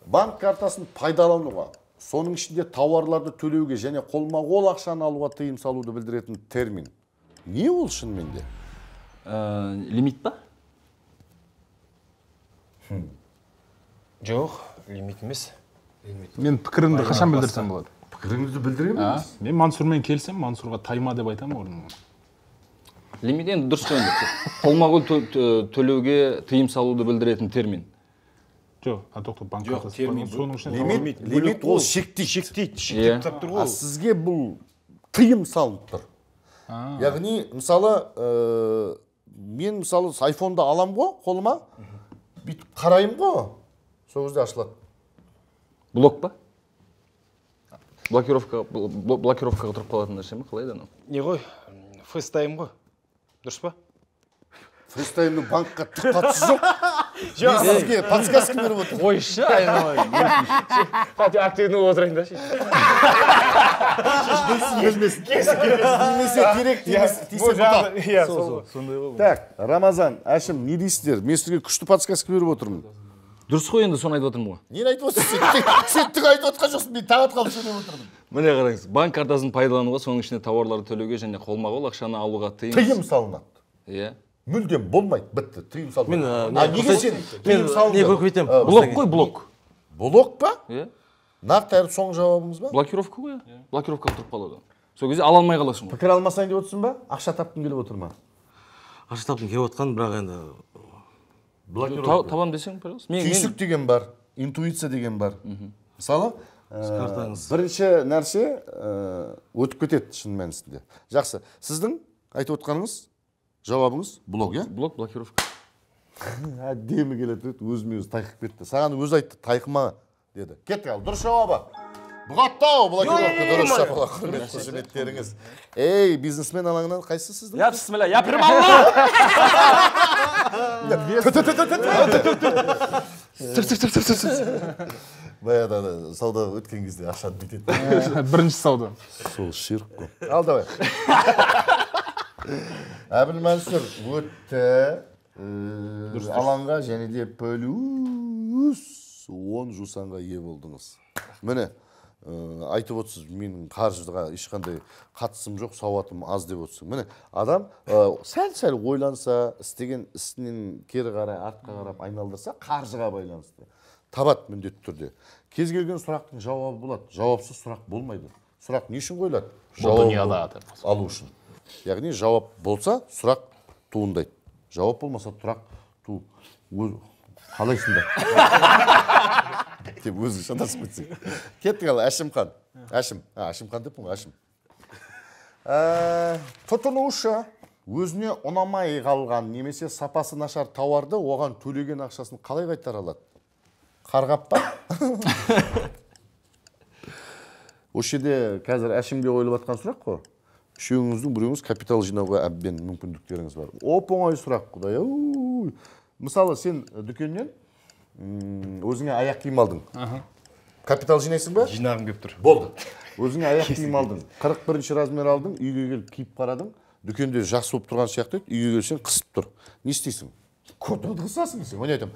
банк картасын пайдалануға, соның ішінде тауарларды төлеуге және қолма-қол ақшаны алуға тыйым салуды білдіретін термин. Не ол шынымен де? Лимит па? Жоқ, лимит емес. Мен пікірімді қашан білдірсем болады? Пікіріңізді білдіре беріңіз. Мен Мансұрмен келсем, Мансұрға тайма деп айтамын орнына. Лимит енді дұрыс қой енді. Қолма-қол төлеуге тыйым салуды білдіретін термин. Жоқ, тоқта, банк картасы. Соның ішінде лимит ол шектейді. Шектейді, шектеп тастап тұр ғой. Сізге бұл тыйым салынып тұр. Яғни, мысалы, мен мысалы айфонды алам ғой қолыма, бүйтіп қараймын ғой, сол кезде ашылады. Блок па? Блокировкаға тұрып қалатын нәрсе ме, қалай еді анау? Не ғой, FaceTime ғой, дұрыс па? FaceTime'ның банкқа түк қатысы жоқ. Мен сізге подсказка беріп отырмын. Қойшы, айналайын. Хотя активно отырайын да. Білмесін. Немесе керек, тисе бұтақ. Сондай ғой. Так, Рамазан, Әшім, не дейсіздер? Мен сізге күшті подсказка беріп отырмын. Дұрыс қой енді, соны айтып отырмын ғой. Нені айтып отырсың? Сен түк айтып отқан жоқсың, мен таң атқалы сөйлеп отырмын. Міне қараңыз, банк картасын пайдалануға, соның ішінде тауарларды төлеуге және қолма-қол ақшаны алуға тыйым салынады. Иә. Мүлдем болмайды, бітті, тыйым салынады. А неге сен тыйым салынды? Не көріп кетемін. Блок қой, блок. Блок па? Иә. Нақты әріп соңғы жауабыңыз ба? Блокировка ғой, блокировкаға тұрып қалады. Сол кезде ала алмай қаласың ғой. Пікір алмасайын деп отырсың ба? Ақша тапқың келіп отыр ма? Ақша тапқым келіп отқан, бірақ енді блокировка. Табам десең, пожалуйста. Түйсік деген бар, интуиция деген бар. Мысалы, бірінші нәрсе өтіп кетеді шын мәнісінде. Жақсы. Сіздің айтып отқаныңыз, жауабыңыз блок, иә? Блок, блокировка. Әдемі келеді, өзіме өзі тайқып кетті. Саған өзі айтты, тайқыма деді. Кеттік ал, дұрыс жауабы. Бұғаттау, блокировка, дұрыс шапалақ, құрмет қошеметтеріңіз. Ей, бизнесмен алаңынан қайсысы сіздің? Я бісміллә, я прям Алла! Баяғыда сауда өткен кезде ақшаны бүйтеді. Бірінші сауда. Сол ширк қой. Ал давай. Әбілмансұр өтті алаңға және де плюс 10 жусанға ие болдыңыз. Міне, айтып отырсыз, менің қаржыға ешқандай қатысым жоқ, сауатым аз деп отырсың. Міне, адам сәл-сәл ойланса, істеген ісінен кері қарай, артқа қарап айналдырса, қаржыға байланысты табады міндетті түрде. Кез келген сұрақтың жауабы болады. Жауапсыз сұрақ болмайды. Сұрақ не үшін қойылады? Жауап алу үшін. Яғни жауап болса, сұрақ туындайды. Жауап болмаса, сұрақ қалайсыңдар? Деп өзің шатасып кетсең. Кеттік ал, Әшімхан. Әшім. Әшімхан деппін ғой, Әшім. Тұтынушы өзіне ұнамай қалған немесе сапасы нашар тауарды оған төлеген ақшасын қалай қайтара алады? Қарғап па? Осы жерде қазір Әшімге қойылып жатқан сұрақ қой. Үшеуіңіздің біреуіңіз капитал жинауға әбден мүмкіндіктеріңіз бар. Оп-оңай сұрақ, құдай ау. Мысалы, сен дүкеннен өзіңе аяқ киім алдың. Капитал жинайсың ба? Жинағым келіп тұр. Болды. Өзіңе аяқ киім алдың. 41 размер алдың, үйге келіп киіп қарадың. Дүкенде жақсы болып тұрған сияқты еді, үйге келсең қысып тұр. Не істейсің? Көтіңді қысасың сен, оны айтамын.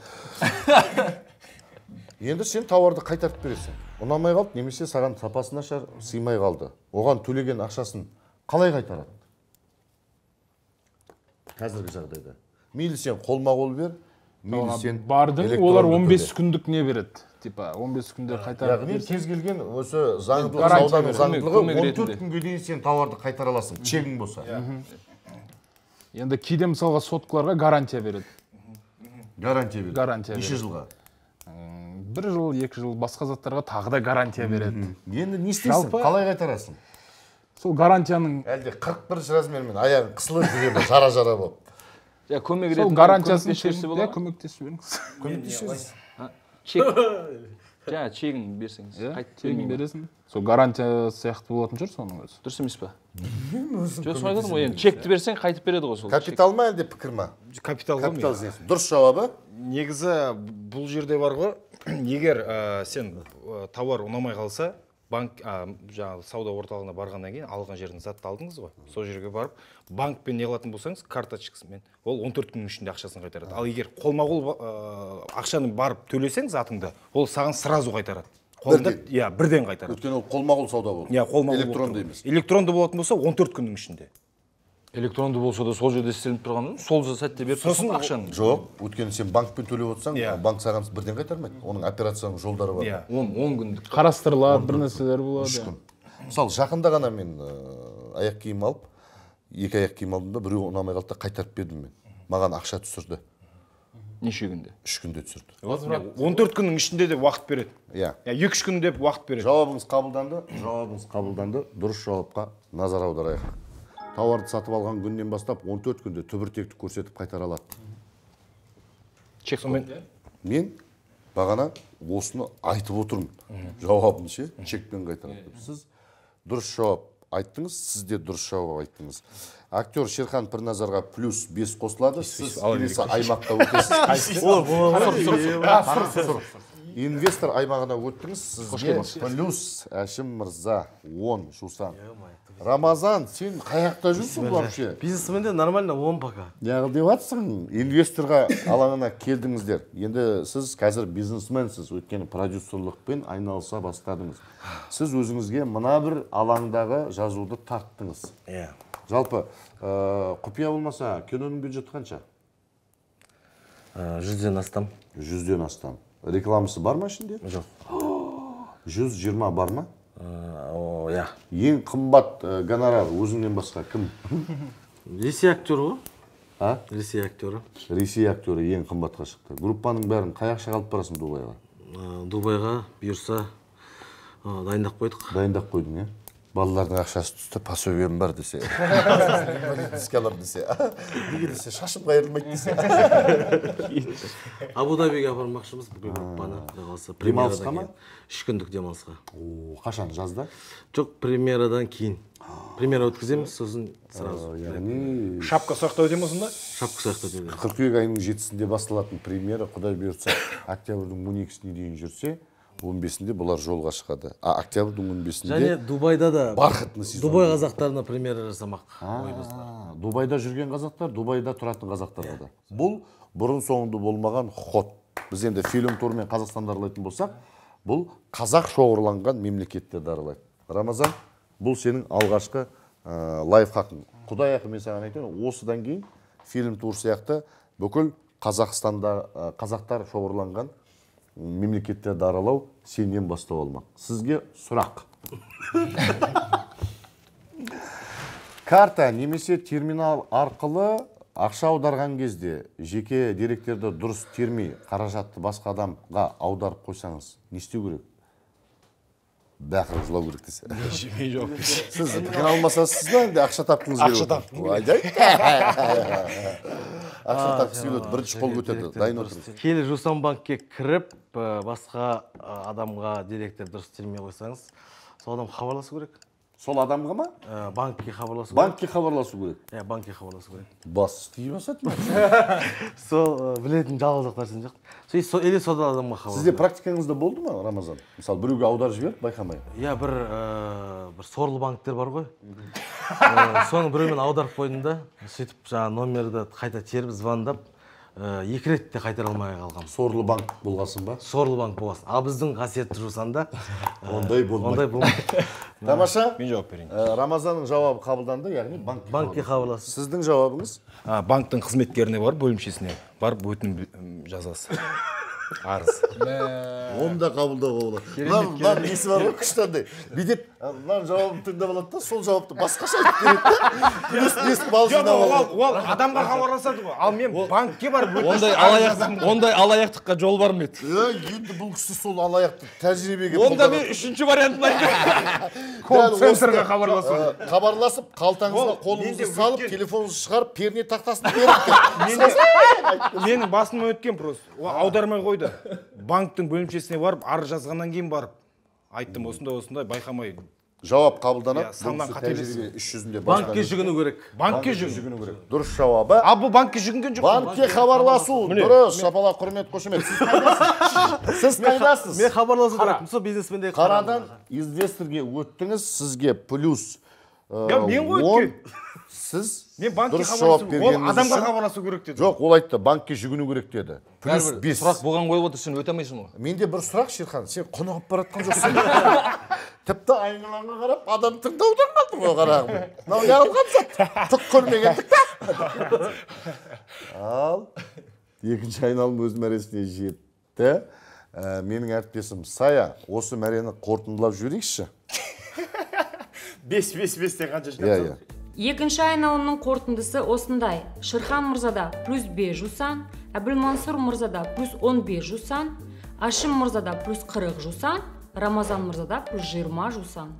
Енді сен тауарды қайтарып бересің. Ұнамай қалды, немесе саған сапасы нашар, сыймай қалды. Оған төлеген ақшасын қалай қайтарады? Қазіргі жағдайда. Мейлі сен қолма-қол бер, мейлі сен бардың, олар 15 күндік не береді? Типа 15 күнде қайтарып берсең. Яғни кез келген осы заңдылық, сауданың заңдылығы 14 күнге дейін сен тауарды қайтара аласың, чегің болса. Енді кейде мысалға соткаларға гарантия береді. Гарантия береді. Неше жылға? 1 жыл, 2 жыл, басқа заттарға тағы да гарантия береді. Енді не істейсің? Қалай қайтарасың? Сол гарантияның... Әлде 41 размермен аяғың қысылып жүре ме, жара-жара болып. Көмек сол гарантиясын көмектесіп беріңіз. Көмектесесіз. Чек. Жаңа чегін берсеңіз. Чегін бересің. Сол гарантия сияқты болатын шығар соның өзі. Дұрыс емес па? Жоқ, соны айтадым ғой, енді чекті берсең қайтып береді ғой сол. Капитал ма әлде пікір ма? Капитал ғой. Капитал жинайсың. Дұрыс жауабы? Негізі бұл жерде бар ғой, егер сен тауар ұнамай қалса, банк жаңағы сауда орталығына барғаннан кейін алған жерден затты алдыңыз ғой, сол жерге барып банкпен не қылатын болсаңыз, карточкасымен ол 14 күннің ішінде ақшасын қайтарады. Ал егер қолма-қол ақшаны барып төлесең затыңды, ол саған сразу қайтарады. Қолында, иә, бірден қайтарады. Өйткені ол қолма-қол сауда болды. Иә, қолма-қол. Электронды емес. Электронды болатын болса 14 күннің ішінде. Электронды болса да сол жерде істелініп тұрған, сол сәтте беріп тұрсың ақшаны. Жоқ, өйткені сен банкпен төлеп отырсаң, банк саған бірден қайтармайды. Оның операцияның жолдары бар. 10 күндік. Қарастырылады, бір нәрселер болады. 3 күн. Мысалы, жақында ғана мен аяқ киім алып, 2 аяқ киім алдым да, біреуі ұнамай қалды да қайтарып бердім мен. Маған ақша түсірді. Неше күнде? 3 күнде түсірді. 14 күннің ішінде де уақыт береді. Иә. 2-3 күн деп уақыт береді. Жауабыңыз қабылданды, жауабыңыз қабылданды. Дұрыс жауапқа назар аударайық. Тауарды сатып алған күннен бастап 14 күнде түбіртекті көрсетіп қайтара алады. Чек мен бағана осыны айтып отырмын. Жауабын ше, чекпен қайтарады. Сіз дұрыс жауап айттыңыз, сіз де дұрыс жауап айттыңыз. Актер Шерхан Пірназарға плюс 5 қосылады. Сіз келесі аймаққа өтесіз. Инвестор аймағына өттіңіз, сізге плюс Әшім мырза 10 жусан. Рамазан, сен қаяқта жүрсің вообще? Бизнесменде нормально 10 пока. Неғыл деп жатсың? Инвесторға алаңына келдіңіздер. Енді сіз қазір бизнесменсіз, өйткені продюсерлықпен айналыса бастадыңыз. Сіз өзіңізге мына бір алаңдағы жазуды тарттыңыз. Иә. Жалпы, құпия болмаса, киноның бюджеті қанша? 100-ден астам. 100-ден астам. Рекламасы бар ма ішінде? Жоқ. 120 бар ма? Иә. Ең қымбат гонорар өзіңнен басқа кім? Ресей актері ғой. А? Ресей актері. Ресей актері ең қымбатқа шықты. Группаның бәрін қай ақшаға алып барасың Дубайға? Дубайға бұйырса дайындап қойдық. Дайындап қойдың, иә? Балалардың ақшасы түсті, пособием бар десе. Инвалидностьке алам десе. Неге десе, шашым қайырылмайды десе. Абу-Дабиге апармақшымыз бүкіл группаны. Демалысқа ма? 3 күндік демалысқа. Қашан, жазда? Жоқ, премьерадан кейін. Премьера өткіземіз, сосын сразу. Яғни шапка сұрақта өтеміз осында? Шапка сұрақта өтеміз. Қыркүйек айының 7-сінде басталатын премьера, Құдай бұйыртса, октябрьдің 12-сіне дейін жүрсе, 15-інде бұлар жолға шығады. А октябрьдің 15-інде және Дубайда да бархатный сезон. Дубай қазақтарына премьера жасамақ. Дубайда жүрген қазақтар, Дубайда тұратын қазақтарға да. Бұл бұрын соңды болмаған ход. Біз енді фильм турмен Қазақстанды аралайтын болсақ, бұл қазақ шоғырланған мемлекеттерді аралайды. Рамазан, бұл сенің алғашқы лайфхакың. Құдай ақы, мен саған айтайын, осыдан кейін фильм тур сияқты бүкіл Қазақстанда қазақтар шоғырланған мемлекеттерді аралау сенен бастау алмақ. Сізге сұрақ. Карта немесе терминал арқылы ақша аударған кезде жеке деректерді дұрыс термей, қаражатты басқа адамға аударып қойсаңыз, не істеу керек? Бақырып жылау керек десе. Мен жауап берейін. Сіз пікір алмасасыз ба, әлде ақша тапқыңыз келіп Ақша отыр? тапқым келеді. Ақша тапқысы келіп отыр. Бірінші қол көтерді. Дайын отырыңыз. Келі Жусан банкке кіріп, басқа адамға деректер дұрыс термей қойсаңыз, сол адам хабарласу керек. Сол адамға ма? Банкке хабарласу керек. Банкке хабарласу керек. Иә, банкке хабарласу керек. Бас тиіп басады ма? Сол білетін жалғыз-ақ нәрсем жоқ. Или сол адамға хабарласу. Сізде практикаңызда болды ма, Рамазан? Мысалы, біреуге аударып жіберіп, байқамай. Иә, бір сорлы банктер бар ғой. Соны біреумен аударып қойдым да, сөйтіп жаңа номерді қайта теріп, звондап, екі рет те қайтара алмай қалғанмын. Сорлы банк болғасын ба? Сорлы банк болғасын. Ал біздің қасиетті Жусанда ондай болмайды. Ондай болмайды. Тамаша. Мен жауап берейін. Рамазанның жауабы қабылданды, яғни банкке хабарласу. Сіздің жауабыңыз? Банктың қызметкеріне барып, бөлімшесіне барып өтінім жазасыз. Арыз. Оны да қабылдауға болады. Мынаның несі бар ғой, күшті андай. Бүйтеді, мынаның жауабын тыңдап алады да, сол жауапты басқаша айтып береді да, плюс 5 балл жинап алады. Ол адамға хабарласады ғой. Ал мен банкке барып өтініш. Ондай алаяқтыққа жол бар ма еді? Енді бұл кісі сол алаяқты тәжірибеге Онда мен үшінші вариантын айтайын. Колл-центрға хабарласу. Хабарласып, қалтаңызға қолыңызды салып, телефоныңызды шығарып, перне тақтасын беріп. Менің басымнан өткен просто. Аудармай қойды. Банктың бөлімшесіне барып, арыз жазғаннан кейін барып айттым, осындай байқамай. Жауап қабылданады. Саннан қателесіп. Іс жүзінде банкке жүгіну керек. Банкке жүгіну керек. Дұрыс жауабы. Ал бұл банкке жүгінген жоқ. Банкке хабарласу. Дұрыс. Шапалақ, құрмет, қошемет. Сіз қайдасыз? Мен хабарласу керек. Сол бизнесмендегі қарадан инвесторге өттіңіз, сізге плюс мен ғой өткен. Сіз дұрыс жауап бергеніңіз үшін адамға хабарласу керек деді. Жоқ, ол айтты, банкке жүгіну керек деді. Плюс 5. Сұрақ болған қойып отыр, сен өте алмайсың ғой. Менде бір сұрақ, Шерхан, сен құнығып бара жатқан жоқсың. Тіпті айналаңа қарап, адам тыңдаудан қалды ғой, қарағым. Мынау не қылған зат? Түк көрмегендік та. Ал, екінші айналым өз мәресіне жетті. Менің әріптесім Сая, осы мәрені қорытындылап жіберейікші. 5-5-5-тен қанша жинап? Екінші айналымның қорытындысы осындай. Шерхан мырзада плюс 5 жусан, Әбілмансұр мырзада плюс 15 жусан, Ашим мырзада плюс 40 жусан, Рамазан мырзада плюс 20 жусан.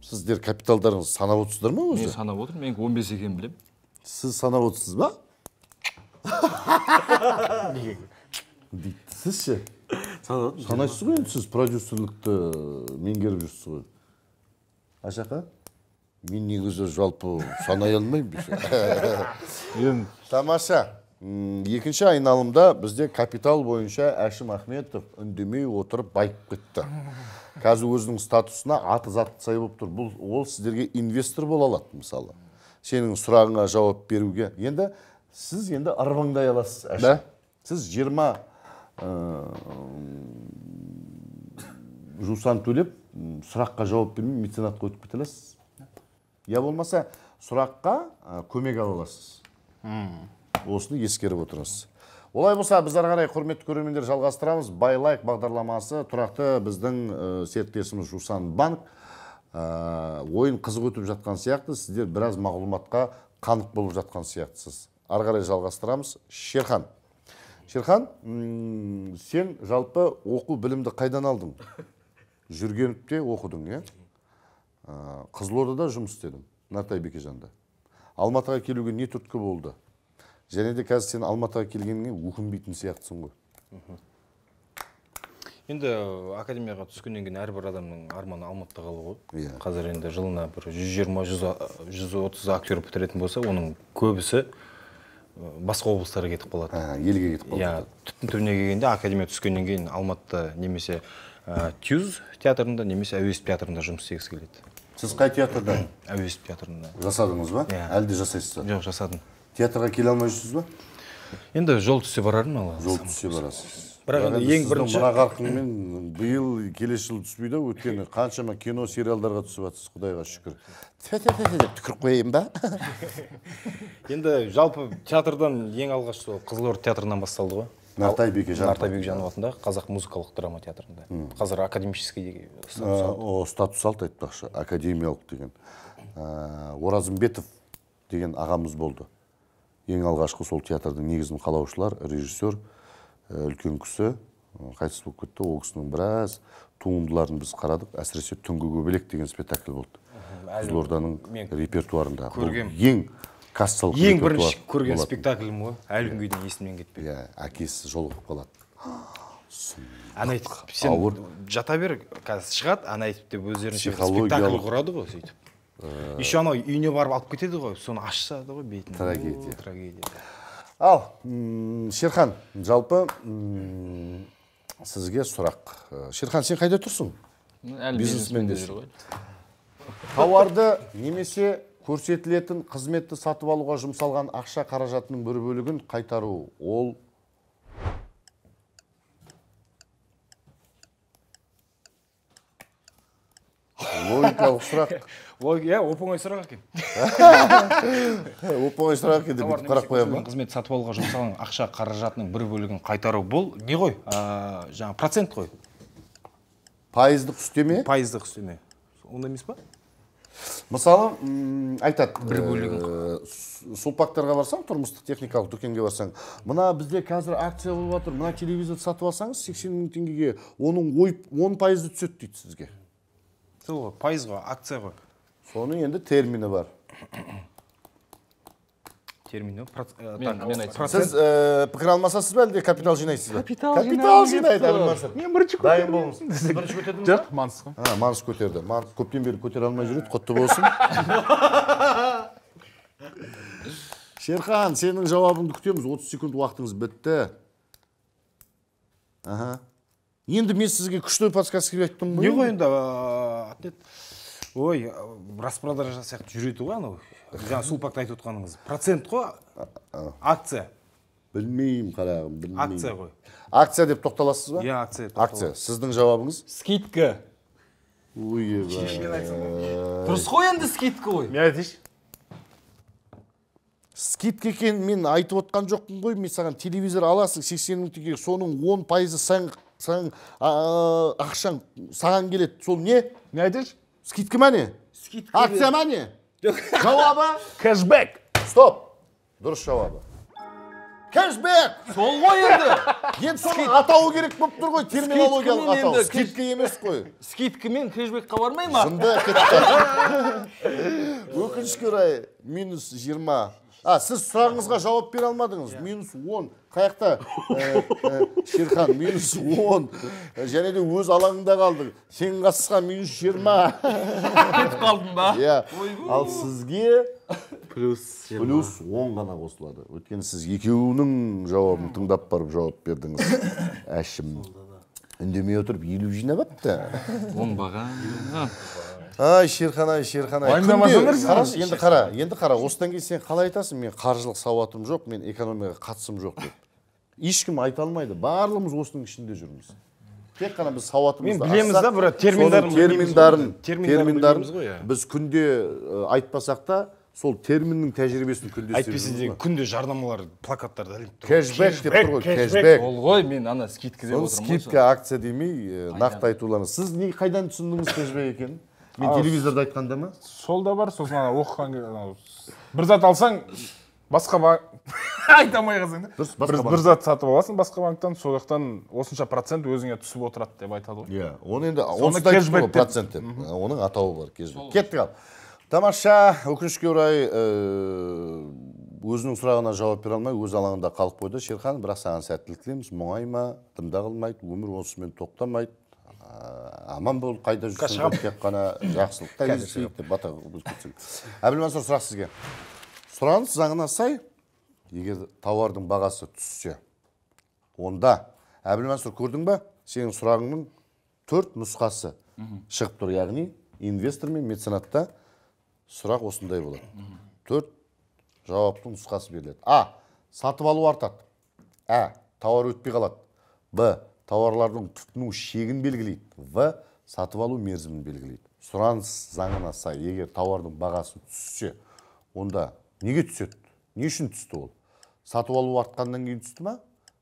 Сіздер капиталдарыңызды санап отырсыздар ма өзі? Мен санап отырмын, мен 15 екенін білемін. Сіз санап отырсыз ба? Дейді. Сіз ше? Санайсыз ғой енді, сіз продюсерлікті меңгеріп жүрсіз ғой. Ашақа? Мен негізі жалпы санай алмаймын. Тамаша. Екінші айналымда бізде капитал бойынша Әшім Ахметов үндемей отырып байып кетті. Қазір өзінің статусына аты заты сай болып тұр. Бұл ол сіздерге инвестор бола алады мысалы. Сенің сұрағыңа жауап беруге. Енді сіз енді ырбыңдай аласыз, Әшім. Сіз 20 жусан төлеп сұраққа жауап бермей меценатқа өтіп кете аласыз. Я болмаса сұраққа көмек ала аласыз. Осыны ескеріп отырыңыз. Олай болса, біз ары қарай құрметті көрермендер жалғастырамыз. Байлайк бағдарламасы тұрақты біздің серіктесіміз Жусан банк. Ойын қызық өтіп жатқан сияқты, сіздер біраз мағлұматқа қанық болып жатқан сияқтысыз. Ары қарай жалғастырамыз. Шерхан. Шерхан, сен жалпы оқу білімді қайдан алдың? Жүргеновте оқыдың, иә? Қызылордада жұмыс істедің, Нартай Бекежанда. Алматыға келуге не түрткі болды? Және де қазір сен Алматыға келгеніңе өкінбейтін сияқтысың ғой. Енді академияға түскеннен кейін әрбір адамның арманы Алматыда қалу ғой. Қазір енді жылына бір 120-130 актер бітіретін болса, оның көбісі басқа облыстарға кетіп қалады. Елге кетіп қалады. Иә, түптің түбіне келгенде академия түскеннен кейін Алматыда немесе ТЮЗ театрында, немесе Әуезов театрында жұмыс істегісі келеді. Сіз қай театрда? Әуезов театрында. Жасадыңыз ба? Әлде жасайсыз ба? Жоқ, жасадым. Театрға келе алмай жүрсіз ба? Енді жол түссе барармын, Алла. Жол түссе барасыз. Бірақ енді ең бірінші мына қарқынмен биыл келесі жыл түспейді, өйткені қаншама кино сериалдарға түсіп жатсыз, Құдайға шүкір. Тфе-тфе-тфе деп түкіріп қояйын ба? Енді жалпы театрдан ең алғаш сол Қызылорда театрынан басталды ғой. Нартай Бекежанов. Нартай Бекежанов атындағы Қазақ музыкалық драма театрында. Қазір академический статус алды. Статус алды айтпақшы, академиялық деген. Оразымбетов деген ағамыз болды. Ең алғашқы сол театрдың негізін қалаушылар, режиссер, үлкен кісі қайтыс болып кетті. Ол кісінің біраз туындыларын біз қарадық. Әсіресе Түнгі көбелек деген спектакль болды. Қызылорданың репертуарында. Ең кассалық ең бірінші көрген спектаклім ғой. Әлі күнге дейін есімнен кетпейді. Иә, әкесі жолығып қалады. Ән айтып, сен жата бер, қазір шығады, ән айтып деп өздерінше спектакль құрады ғой сөйтіп. Еще анау үйіне барып алып кетеді ғой, соны ашсады ғой бетін. Трагедия. Трагедия. Ал, Шерхан, жалпы сізге сұрақ. Шерхан, сен қайда тұрсың? Бизнесмен де жүр ғой. Тауарды немесе көрсетілетін қызметті сатып алуға жұмсалған ақша қаражатының бір бөлігін қайтару ол логикалық сұрақ. Иә, оп-оңай сұрақ екен. Оп-оңай сұрақ екен деп бүйтіп қарап қоямын ба? Қызмет сатып алуға жұмсалған ақша қаражатының бір бөлігін қайтару бұл не ғой? Жаңа процент қой. Пайыздық үстеме? Пайыздық үстеме. Ондай емес па? Мысалы, айтады, сулпактарға барсаң, тұрмыстық техникалық дүкенге барсаң, мына бізде қазір акция болып жатыр, мына телевизорды сатып алсаңыз 80 мың теңгеге, оның 10% түседі дейді сізге. Сол ғой, пайыз ғой, акция ғой. Соның енді термині бар. Термині? Сіз пікір алмасасыз ба, әлде капитал жинайсыз ба? Капитал жинайды, Әбілмансұр. Мен бірінші көтердім. Дайын болыңыз. Сіз бірінші көтердіңіз ба? Жоқ, Манс қой. Манс көтерді. Манс көптен бері көтере алмай жүреді, құтты болсын. Шерхан, сенің жауабыңды күтеміз. 30 секунд уақытыңыз бітті. Енді мен сізге күшті подсказка айттым ғой. Не ғой енді, ой, распродажа сияқты жүреді ғой анау. Жаңа сулпакта айтып отқаныңыз. Процент қой, акция. Білмеймін, қарағым, білмеймін. Акция ғой. Акция деп тоқталасыз ба? Иә, акция. Акция. Сіздің жауабыңыз? Скидка. Ой, дұрыс қой енді, скидка ғой. Мен айтайыншы. Скидка екен мен айтып отқан жоқпын ғой. Мен саған телевизор аласың 80 мың теңгеге, соның 10% саған ақшаң саған келеді. Сол не? Не айтайыншы? Скидка ма не? Скидка. Акция ма не? Жауабы? Кэшбэк. Стоп. Дұрыс жауабы. Кэшбэк. Сол ғой енді. Енді соның атауы керек болып тұр ғой, терминологиялық атау. Скидка емес қой. Скидкамен кэшбэкқа бармай ма? Жынды кетті. Өкінішке орай, минус 20. Сіз сұрағыңызға жауап бере алмадыңыз. Минус 10. Қаяқта? Шерхан, минус 10. Және де өз алаңында қалдың. Сен қасқа минус 20. Кетіп қалдым ба? Иә. Ал сізге плюс 10 ғана қосылады. Өйткені сіз екеуінің жауабын тыңдап барып жауап бердіңіз. Әшім. Үндемей отырып 50 жинап апты. Оңбаған. Ай, Шерхан, ай, Шерхан, ай. Қарашы, енді қара, енді қара. Осыдан кейін сен қалай айтасың, мен қаржылық сауатым жоқ, мен экономикаға қатысым жоқ деп. Ешкім айта алмайды. Барлығымыз осының ішінде жүрміз. Тек қана біз сауатымызды мен білеміз да, бірақ терминдарын біз күнде айтпасақ та, сол терминнің тәжірибесін күнде әйтпесе де күнде жарнамалар, плакаттарда ілініп тұр. Кэшбэк деп тұр ғой, кэшбэк. Ол ғой, мен ана скидка деп отырмын ғой. Скидка, акция демей, нақты айтуларыңыз. Сіз не қайдан түсіндіңіз кэшбэк екенін? Мен телевизорда айтқанда ма? Сол да бар, сосын ана оқыған бір зат алсаң, басқа банк айта алмай қалсаң да. Бір зат сатып аласың басқа банктан, сол жақтан осынша процент өзіңе түсіп отырады деп айтады ғой. Иә, оны енді онсыз да айтып тұр ғой, процент деп. Оның атауы бар, кэшбэк. Кеттік ал. Тамаша, өкінішке орай өзінің сұрағына жауап бере алмай, өз алаңында қалып қойды Шерхан, бірақ саған сәттілік тілейміз. Мұңайма, дымда қылмайды, өмір осымен тоқтамайды. Аман бол, қайда жүрсің, тек қана жақсылықта кездесейік деп бата кетсең. Әбілмансұр, сұрақ сізге. Сұраныс заңына сай, егер тауардың бағасы түссе, онда Әбілмансұр, көрдің ба, сенің сұрағыңның 4 нұсқасы шығып тұр, яғни инвестор мен меценатта сұрақ осындай болады. 4 жауаптың нұсқасы беріледі. А. Сатып алу артады. А. Тауар өтпей қалады. Б. Тауарлардың тұтыну шегін белгілейді. В. Сатып алу мерзімін белгілейді. Сұраныс заңына сай, егер тауардың бағасы түссе, онда неге түседі? Не үшін түсті ол? Сатып алу артқаннан кейін түсті ма?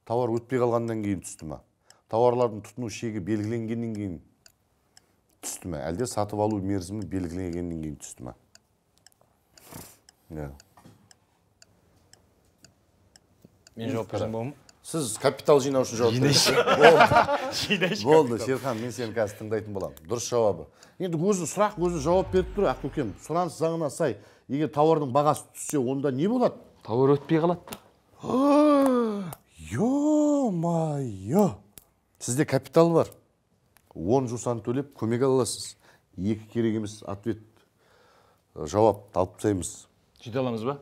Тауар өтпей қалғаннан кейін түсті ма? Тауарлардың тұтыну шегі белгіленгеннен кейін түсті ме? Әлде сатып алу мерзімі белгіленгеннен кейін түсті ма? Мен жауап берсем болады ма? Сіз капитал жинау үшін жауап бересіз. Болды, Шерхан, мен сені қазір тыңдайтын боламын. Дұрыс жауабы. Енді өзі сұрақ, өзі жауап беріп тұр, Ақкөкем. Сұраныс заңына сай, егер тауардың бағасы түссе, онда не болады? Тауар өтпей қалады. Ё-моё! Сізде капитал бар. 10 жусан төлеп көмек ала аласыз. 2 керек емес ответ, жауап алып тастаймыз. Жете аламыз ба?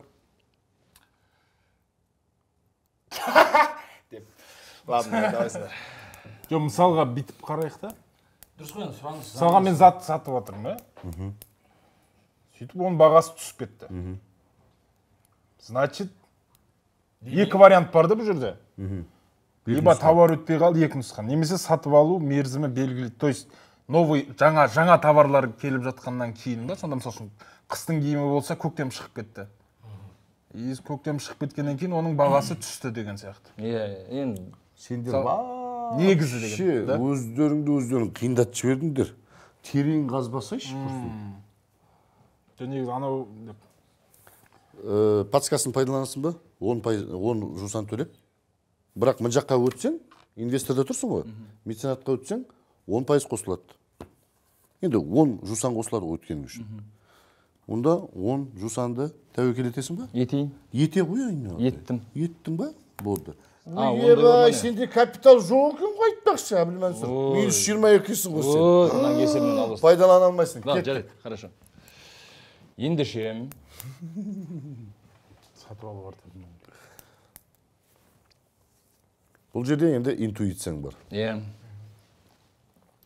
Деп. Ладно, давайсыңдар. Жоқ, мысалға бүйтіп қарайық та. Дұрыс қой, сұраныс. Мысалға мен зат сатып жатырмын, ә? Сөйтіп оның бағасы түсіп кетті. Значит, екі вариант бар да бұл жерде. Либо товар өтпей қалды, екі нұсқа. Немесе сатып алу мерзімі белгілі. То есть, новый, жаңа товарлар келіп жатқаннан кейін ба, сонда мысал үшін қыстың киімі болса, көктем шығып кетті. И көктем шығып кеткеннен кейін оның бағасы түсті деген сияқты. Иә, енді сендер негізі деген, да? Өздеріңді өздерің қиындатып жібердіңдер. Терең қазбасайшы құрсын. Жоқ, негізі анау деп. Подсказкасын пайдаланасың ба? 10 жусан төлеп. Бірақ мына жаққа өтсең, инвесторда тұрсың ғой, меценатқа өтсең, 10% қосылады. Енді 10 жусан қосылады ғой өткенің үшін. Онда 10 жусанды тәуекел етесің ба? Етейін. Ете ғой айналайын. Еттім. Еттің ба? Болды. Ойбай, сенде капитал жоқ екен ғой айтпақшы, Әбілмансұр. Минус 22-сің ғой сен. Ой, мына кесірінен алып. Пайдалана алмайсың. Жарайды, хорошо. Ендеше сатып алу артады. Бұл жерде енді интуицияң бар. Иә.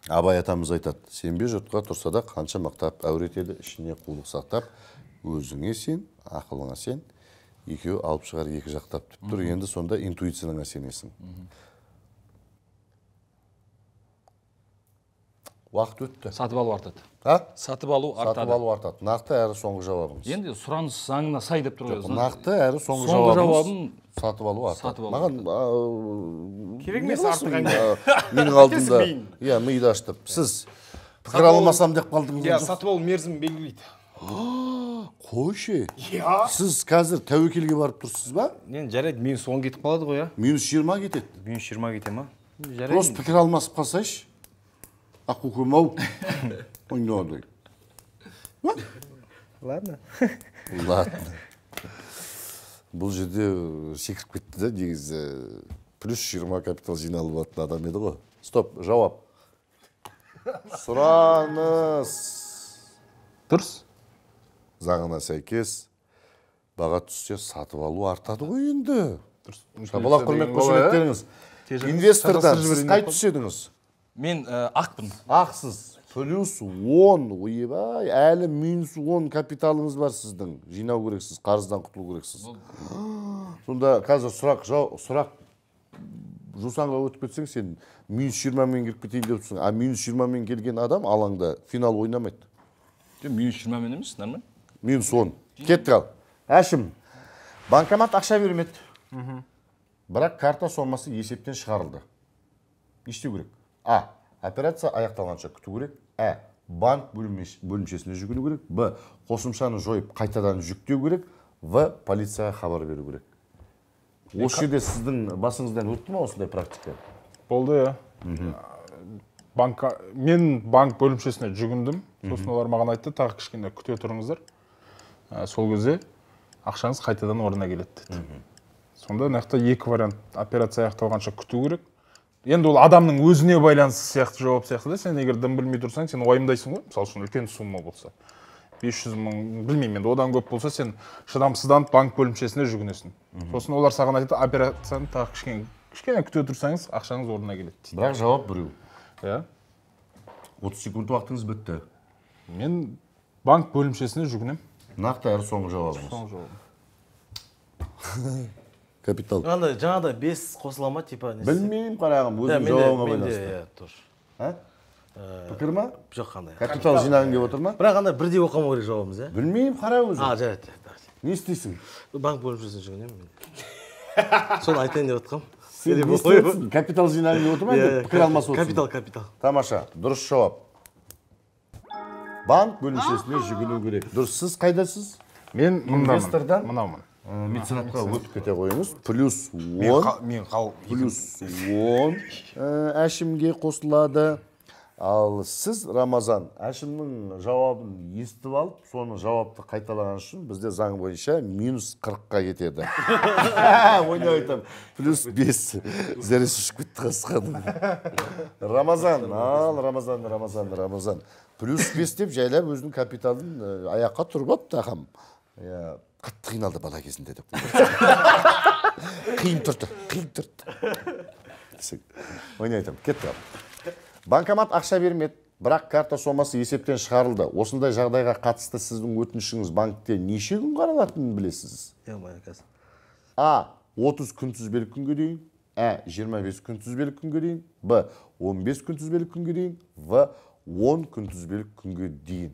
Абай атамыз айтады, сенбе жұртқа тұрса да қанша мақтап әуретеді, ішіне қулық сақтап, өзіңе сен, ақылыңа сен, екеуі алып шығар екі жақтап деп тұр. Енді сонда интуицияңа сенесің. Уақыт өтті. Сатып алу артады. А? Сатып алу артады. Сатып алу артады. Нақты әрі соңғы жауабыңыз. Енді сұраныс заңына сай деп тұр ғой. Нақты әрі соңғы жауабыңыз. Сатып алу артады. Маған керек емес артық әңгіме. Менің алдымда, иә, миды аштып. Сіз пікір алмасам деп қалдыңыз. Иә, сатып алу мерзімін белгілейді. Қойшы. Сіз қазір тәуекелге барып тұрсыз ба? Енді жарайды, минус 10 кетіп қалады ғой, иә? Минус 20 кетеді. Минус 20 кете ма? Просто пікір алмасып қалсайшы. Ақкөкем ау. Ойнады. Ладно. Ладно. Бұл жерде секіріп кетті да, негізі плюс 20 капитал жиналып алатын адам еді ғой. Стоп, жауап. Сұраныс. Дұрыс. Заңына сәйкес баға түссе сатып алу артады ғой енді. Дұрыс. Шапалақ құрмет қошеметтеріңіз. Инвестордан сіз қай түседіңіз? Мен ақпын. Ақсыз. Плюс 10, ойбай, әлі минус 10 капиталыңыз бар сіздің. Жинау керексіз, қарыздан құтылу керексіз. Сонда қазір сұрақ жусанға өтіп кетсең, сен минус 20-мен келіп кетейін деп тұрсың. А минус 20-мен келген адам алаңда финал ойнамайды. Минус 20-мен емес, нормально. Минус 10. Кеттік ал. Әшім, банкомат ақша бермеді. Бірақ карта сомасы есептен шығарылды. Не істеу керек? А. Операция аяқталғанша күту керек. Ә. Банк бөлімшесіне жүгіну керек. Б. Қосымшаны жойып қайтадан жүктеу керек. В. Полицияға хабар беру керек. Осы жерде сіздің басыңыздан өтті ма осындай практика? Болды, иә. Мен банк бөлімшесіне жүгіндім. Сосын олар маған айтты, тағы кішкене күте тұрыңыздар. Сол кезде ақшаңыз қайтадан орнына келеді деді. Сонда нақты екі вариант: операция аяқталғанша күту керек. Енді ол адамның өзіне байланысты сияқты жауап сияқты да. Сен егер дым білмей тұрсаң, сен уайымдайсың ғой. Мысалы үшін үлкен сумма болса, 500 мың, білмеймін енді, одан көп болса, сен шыдамсызданып банк бөлімшесіне жүгінесің. Сосын олар саған айтады, операцияны тағы кішкене күте тұрсаңыз, ақшаңыз орнына келеді дейді. Бірақ жауап біреу. Иә. 30 секунд уақытыңыз бітті. Мен банк бөлімшесіне жүгінемін. Нақты әрі соңғы жауабыңыз. Соңғы жауабым. Капитал. Андай жаңағыдай 5 қосыла ма, типа? Білмеймін, қарағым, өзің жауабыңа байланысты. Иә, тоже. А? Пікір ма? Жоқ, қандай. Капитал жинағың келіп отыр ма? Бірақ андай бірдей оқымау керек жауабымыз, иә? Білмеймін, қара өзің. А, жарайды. Не істейсің? Банк бөлімшесіне жүгінемін мен. Соны айтайын деп отқам. Сен не істейсің? Капитал жинағың келіп отыр ма? Пікір алмасып отырсың. Капитал, капитал. Тамаша, дұрыс жауап. Банк бөлімшесіне жүгіну керек. Дұрыс, сіз қайдасыз? Мен инвестордан мынаумын. Меценатқа өтіп кете қойыңыз. Плюс 10. Плюс 10 Әшімге қосылады. Ал сіз, Рамазан, Әшімнің жауабын естіп алып, соны жауапты қайталаған үшін бізде заң бойынша минус 40-қа кетеді. Ойнап айтам. Плюс 5. Зәресі ұшып кетті қасқаным. Рамазан, ал Рамазан, Рамазан, Рамазан. Плюс 5 деп жайлап өзінің капиталын аяққа тұрып апты ағам. Қатты қиналды бала кезінде деп. Қиын тұрды, қиын тұрды. Ойнап айтам, кетті. Банкомат ақша бермеді, бірақ карта сомасы есептен шығарылды. Осындай жағдайға қатысты сіздің өтінішіңіз банкте неше күн қаралатынын білесіз? А. 30 күнтізбелік күнге дейін, Ә. 25 күнтізбелік күнге дейін, Б. 15 күнтізбелік күнге дейін, В. 10 күнтізбелік күнге дейін.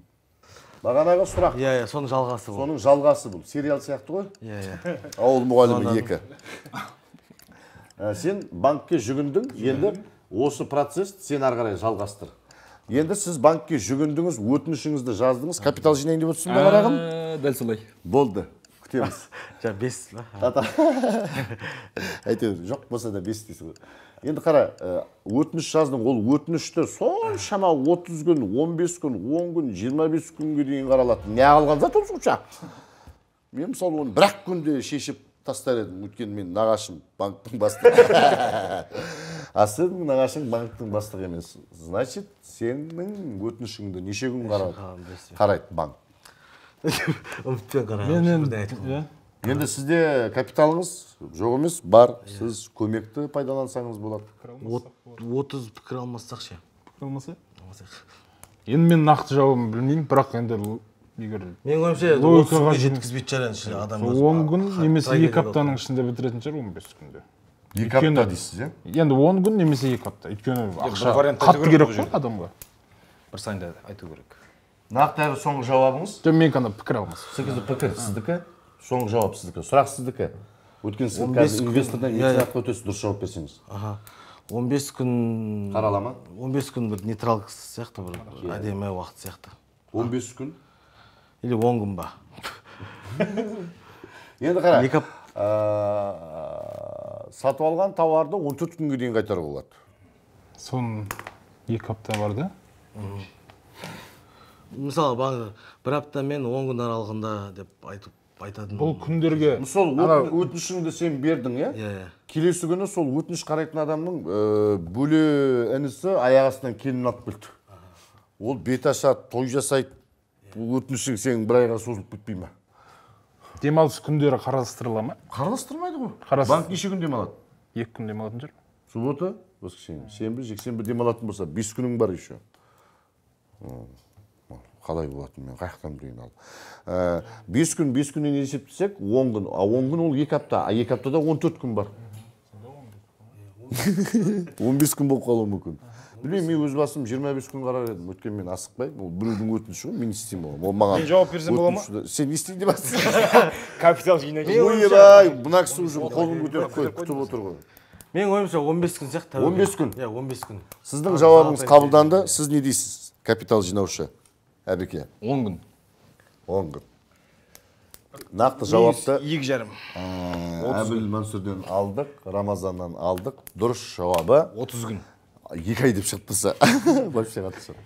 Бағанағы сұрақ. Иә, соның жалғасы бұл. Соның жалғасы бұл. Сериал сияқты ғой? Иә, иә. Ауыл мұғалімі 2. Сен банкке жүгіндің, енді осы процесс сен ары қарай жалғастыр. Енді сіз банкке жүгіндіңіз, өтінішіңізді жаздыңыз, капитал жинайын деп отырсың ба, қарағым? Дәл солай. Болды, күтеміз. Жа, 5 ба? Әйтеуір, жоқ болса да 5 дейсің ғой. Енді қара, өтініш жаздың, ол өтінішті соншама 30 күн, 15 күн, 10 күн, 25 күнге дейін қаралады. Не алған зат ол сонша? Мен мысалы оны бір-ақ күнде шешіп тастар едім, өйткені мен нағашым банктың бастығы. А сенің нағашың банктың бастығы емес. Значит, сенің өтінішіңді неше күн қарайды банк? Үмітпен қарайды. Енді сізде капиталыңыз жоқ емес, бар. Сіз көмекті пайдалансаңыз болады. 30 пікір алмассақ ше? Пікір алмаса? Енді мен нақты жауабын білмеймін, бірақ енді егер менің ойымша 30 күнге жеткізбейтін шығар енді адам. 10 күн немесе 2 аптаның ішінде бітіретін шығар, 15 күнде. 2 апта дейсіз, иә? Енді 10 күн немесе 2 апта. Өйткені ақша қатты керек қой адамға. Бір санды айту керек. Нақты әрі соңғы жауабыңыз? Жоқ, мен ғана пікір алмас. Сіздікі пікір, сіздікі? Соңғы жауап сіздікі. Сұрақ сіздікі. Өйткені сіз қазір инвестордан меценатқа өтесіз, дұрыс жауап берсеңіз. Аха. 15 күн қарала ма? 15 күн бір нейтрал сияқты, бір әдемі уақыт сияқты. 15 күн? Или 10 күн ба? Енді қара. Сатып алған тауарды 14 күнге дейін қайтаруға болады. Соның 2 апта бар да? Мысалы, бір апта мен 10 күн аралығында деп айтып айтатын. Бұл күндерге сол өтінішіңді сен бердің, иә? Иә. Келесі күні сол өтініш қарайтын адамның бөле інісі аяқ астынан келін алып келді. Ол бет ашады, той жасайды. Бұл өтінішің сенің бір айға созылып кетпей ме? Демалыс күндері қарастырыла ма? Қарастырмайды ғой. Банк неше күн демалады? 2 күн демалатын шығар. Суббота, воскресенье, сенбі, жексенбі демалатын болса, 5 күнің бар еще. Қалай болатын мен қаяқтан білейін ал. 5 күн, 5 күннен есептесек 10 күн. А 10 күн ол 2 апта. А 2 аптада 14 күн бар. 15 күн болып қалуы мүмкін. Білмеймін, мен өз басым 25 күн қарар едім. Өйткені мен асықпаймын. Ол біреудің өтініші ғой, мен не істеймін оған. Ол маған. Мен жауап берсем бола ма? Сен не істейін деп жатырсың? Капитал жинай. Ойбай, мына кісі уже қолын көтеріп қойып күтіп отыр ғой. Менің ойымша 15 күн сияқты. 15 күн. Иә, 15 күн. Сіздің жауабыңыз қабылданды. Сіз не дейсіз? Капитал жинаушы Әбеке. 10 күн. 10 күн. Нақты жауапты 2,5. Әбіл Мансұрден алдық, Рамазаннан алдық. Дұрыс жауабы 30 күн. 2 ай деп шығып тұрса. Вообще қатысы жоқ.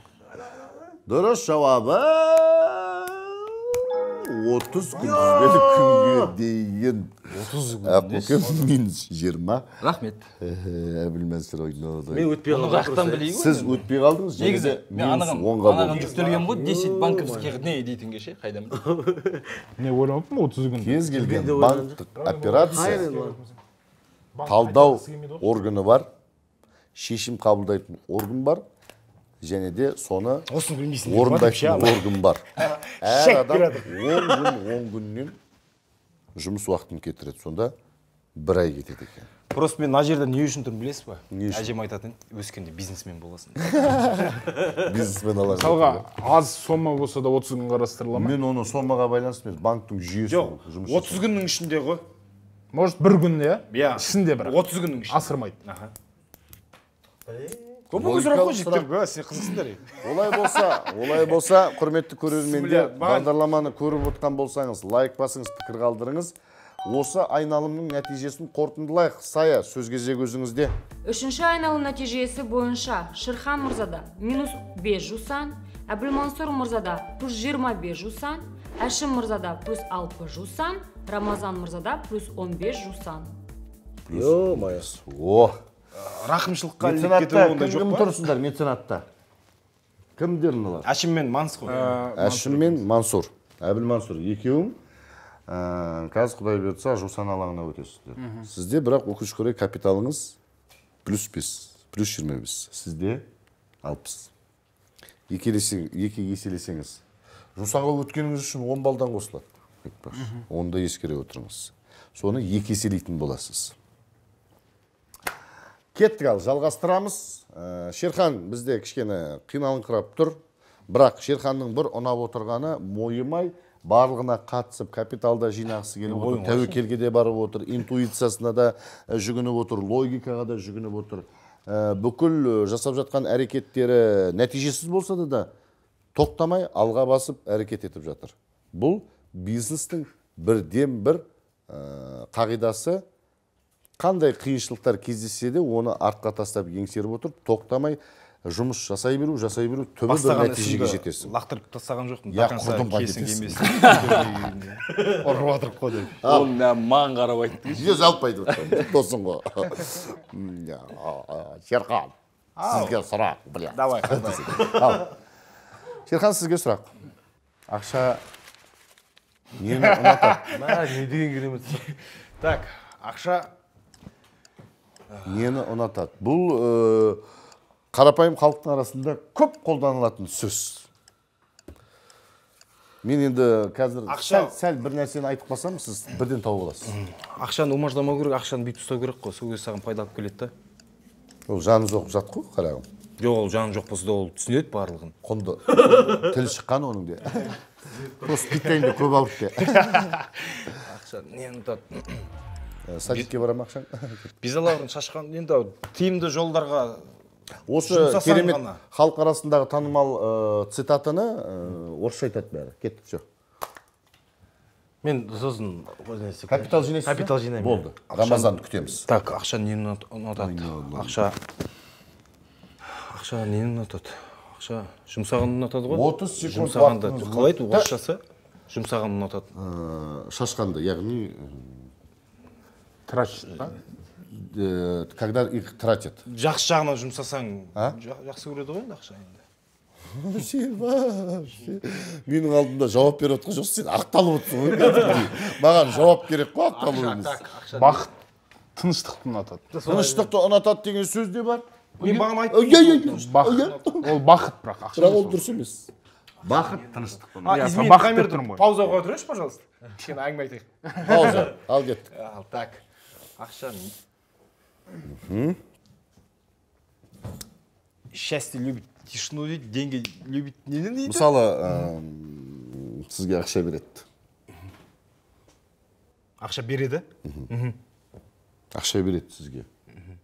Дұрыс жауабы 30 күнтізбелік күнге дейін. 30 күн. Ақбөкен минус 20. Рахмет. Әбіл Мансұр ойнады. Мен өтпей қалдым. Сіз өтпей қалдыңыз. Негізі мен анаған жүктелгенмін ғой, 10 банковских дней дейтін кеше, қайдан білейін. Не ойламаппын 30 күн. Кез келген банктік операция талдау органы бар, шешім қабылдайтын орган бар, және де соны орындайтын орган бар. Әр адам 10 күн, 10 күннен жұмыс уақытын кетіреді. Сонда 1 ай кетеді екен. Просто мен мына жерде не үшін тұрмын білесіз ба? Әжем айтатын, өскенде бизнесмен боласың. Бизнесмен аласың. Мысалға, аз сомма болса да 30 күн қарастырыла ма? Мен оны сомаға байланысты емес, банктың жүйесі. Жоқ, 30 күннің ішінде ғой. Может, бір күн, иә? Иә. Ішінде бірақ. 30 күннің ішінде. Асырмайды. Көп сұрақ қой, жігіттер, сен қызықсыңдар. Олай болса, құрметті көрермендер, бағдарламаны көріп отқан болсаңыз, лайк басыңыз, пікір қалдырыңыз. Осы айналымның нәтижесін қорытындылайық. Сая, сөз кезегі өзіңізде. Үшінші айналым нәтижесі бойынша Шерхан мырзада минус 5 жусан, Әбілмансұр мырзада плюс 25 жусан, Әшім мырзада плюс 6 жусан, Рамазан мырзада плюс 15 жусан. Ё-моё. О! Рақымшылыққа ілініп кету ондай жоқ па? Кім тұрсыңдар меценатта? Кімдер олар? Әшім мен Мансұр. Әшім мен Мансұр. Әбілмансұр екеуің. Қазір Құдай бұйыртса жусан алаңына өтесіздер. Сізде бірақ өкінішке орай капиталыңыз плюс 5, плюс 25. Сізде 60. Екі еселесеңіз. Жусанға өткеніңіз үшін 10 балдан қосылады. Оны да ескере отырыңыз. Соны екі еселейтін боласыз. Кеттік ал, жалғастырамыз. Шерхан бізде кішкене қиналыңқырап тұр. Бірақ Шерханның бір ұнап отырғаны мойымай, барлығына қатысып, капиталда жинағысы келіп отыр, тәуекелге де барып отыр, интуициясына да жүгініп отыр, логикаға да жүгініп отыр. Бүкіл жасап жатқан әрекеттері нәтижесіз болса да тоқтамай алға басып әрекет етіп жатыр. Бұл бизнестің бірден бір қағидасы. Қандай қиыншылықтар кездессе де оны артқа тастап еңсеріп отырып, тоқтамай жұмыс жасай беру, түбі бір нәтижеге жетесің. Лақтырып тастаған жоқпын. Я құрдымға кетесің. Ұрып отырып қой деп. Ол маған қарап айтты. Жүз жалпы айтып отырмын. Досың ғой. Шерхан, сізге сұрақ. Давай. Шерхан, сізге сұрақ. Ақша нені ұнатады? Не деген керемет сұрақ. Так, ақша нені ұнатады? Бұл қарапайым халықтың арасында көп қолданылатын сөз. Мен енді қазір сәл бір нәрсені айтып қалсам, сіз бірден тауып аласыз. Ақшаны умаждамау керек, ақшаны бүйтіп ұстау керек қой, сол кезде саған пайда алып келеді да. Ол жаны жоқ зат қой, қарағым. Жоқ, ол жаны жоқ болса да ол түсінеді барлығын. Құнды. Тіл шыққан оның де. Просто питайын де көп алып те. Ақша нені ұнатады? Садикке бара ма ақшаң? Безалабырын шашқан, енді тиімді жолдарға Осы керемет халық арасындағы танымал цитатаны орысша айтады бәрі. Кеттік, все. Мен сосын капитал жинайсыз? Капитал жинаймын. Болды. Рамазанды күтеміз. Так, ақша нені ұнатады? Ақша нені ұнатады? Ақша жұмсағанды ұнатады ғой. 30 секунд уақытыңыз. Қалай еді орысшасы? Жұмсағанды ұнатады. Шашқанды, яғни тратить, да? Когда их тратят. Жақсы жағынан жұмсасаң, жақсы көреді ғой енді ақша енді. Сен вообще менің алдымда жауап беріп отқан жоқсың, сен ақталып отырсың ғой кәдімгідей. Маған жауап керек қой, ақталу емес. Бақыт тыныштықты ұнатады. Тыныштықты ұнатады деген сөз де бар. Мен бағана айттым. Бақыт. Ол бақыт бірақ ақша. Бірақ ол дұрыс емес. Бақыт тыныштықты ұнатады. Бақыт деп тұрмын ғой. Пауза қоя тұрайыншы, пожалуйста. Кішкене әңгіме айтайық. Пауза. Ал кеттік. Ал так. Ақша. Счастье любит тишину дейді, деньги любит нені дейді? Мысалы, сізге ақша береді. Ақша береді? Ақша береді сізге.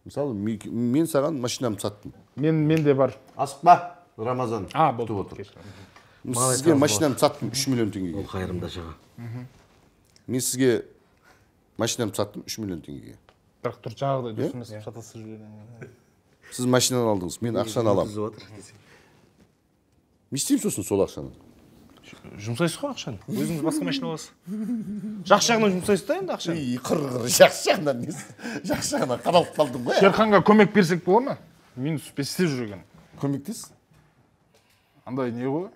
Мысалы, мен саған машинамды саттым. Мен де бар. Асықпа, Рамазан. Болды, отыр. Сізге машинамды саттым 3 миллион теңгеге. Ол қайырымды шыға. Мен сізге машинамды саттым 3 миллион теңгеге. Бірақ тұр жаңағыдай дұрыс емес шатастырып жіберген. Сіз машинаны алдыңыз, мен ақшаны аламын. Не істеймін сосын сол ақшаны? Жұмсайсыз ғой ақшаны. Өзіңіз басқа машина аласыз. Жақсы жағынан жұмсайсыз да енді ақшаны. Қырғыр, жақсы жағынан несі? Жақсы жағынан қадалып қалдым ғой. Шерханға көмек берсек бола ма? Минус 5-те жүрген. Көмектес? Андай не ғой?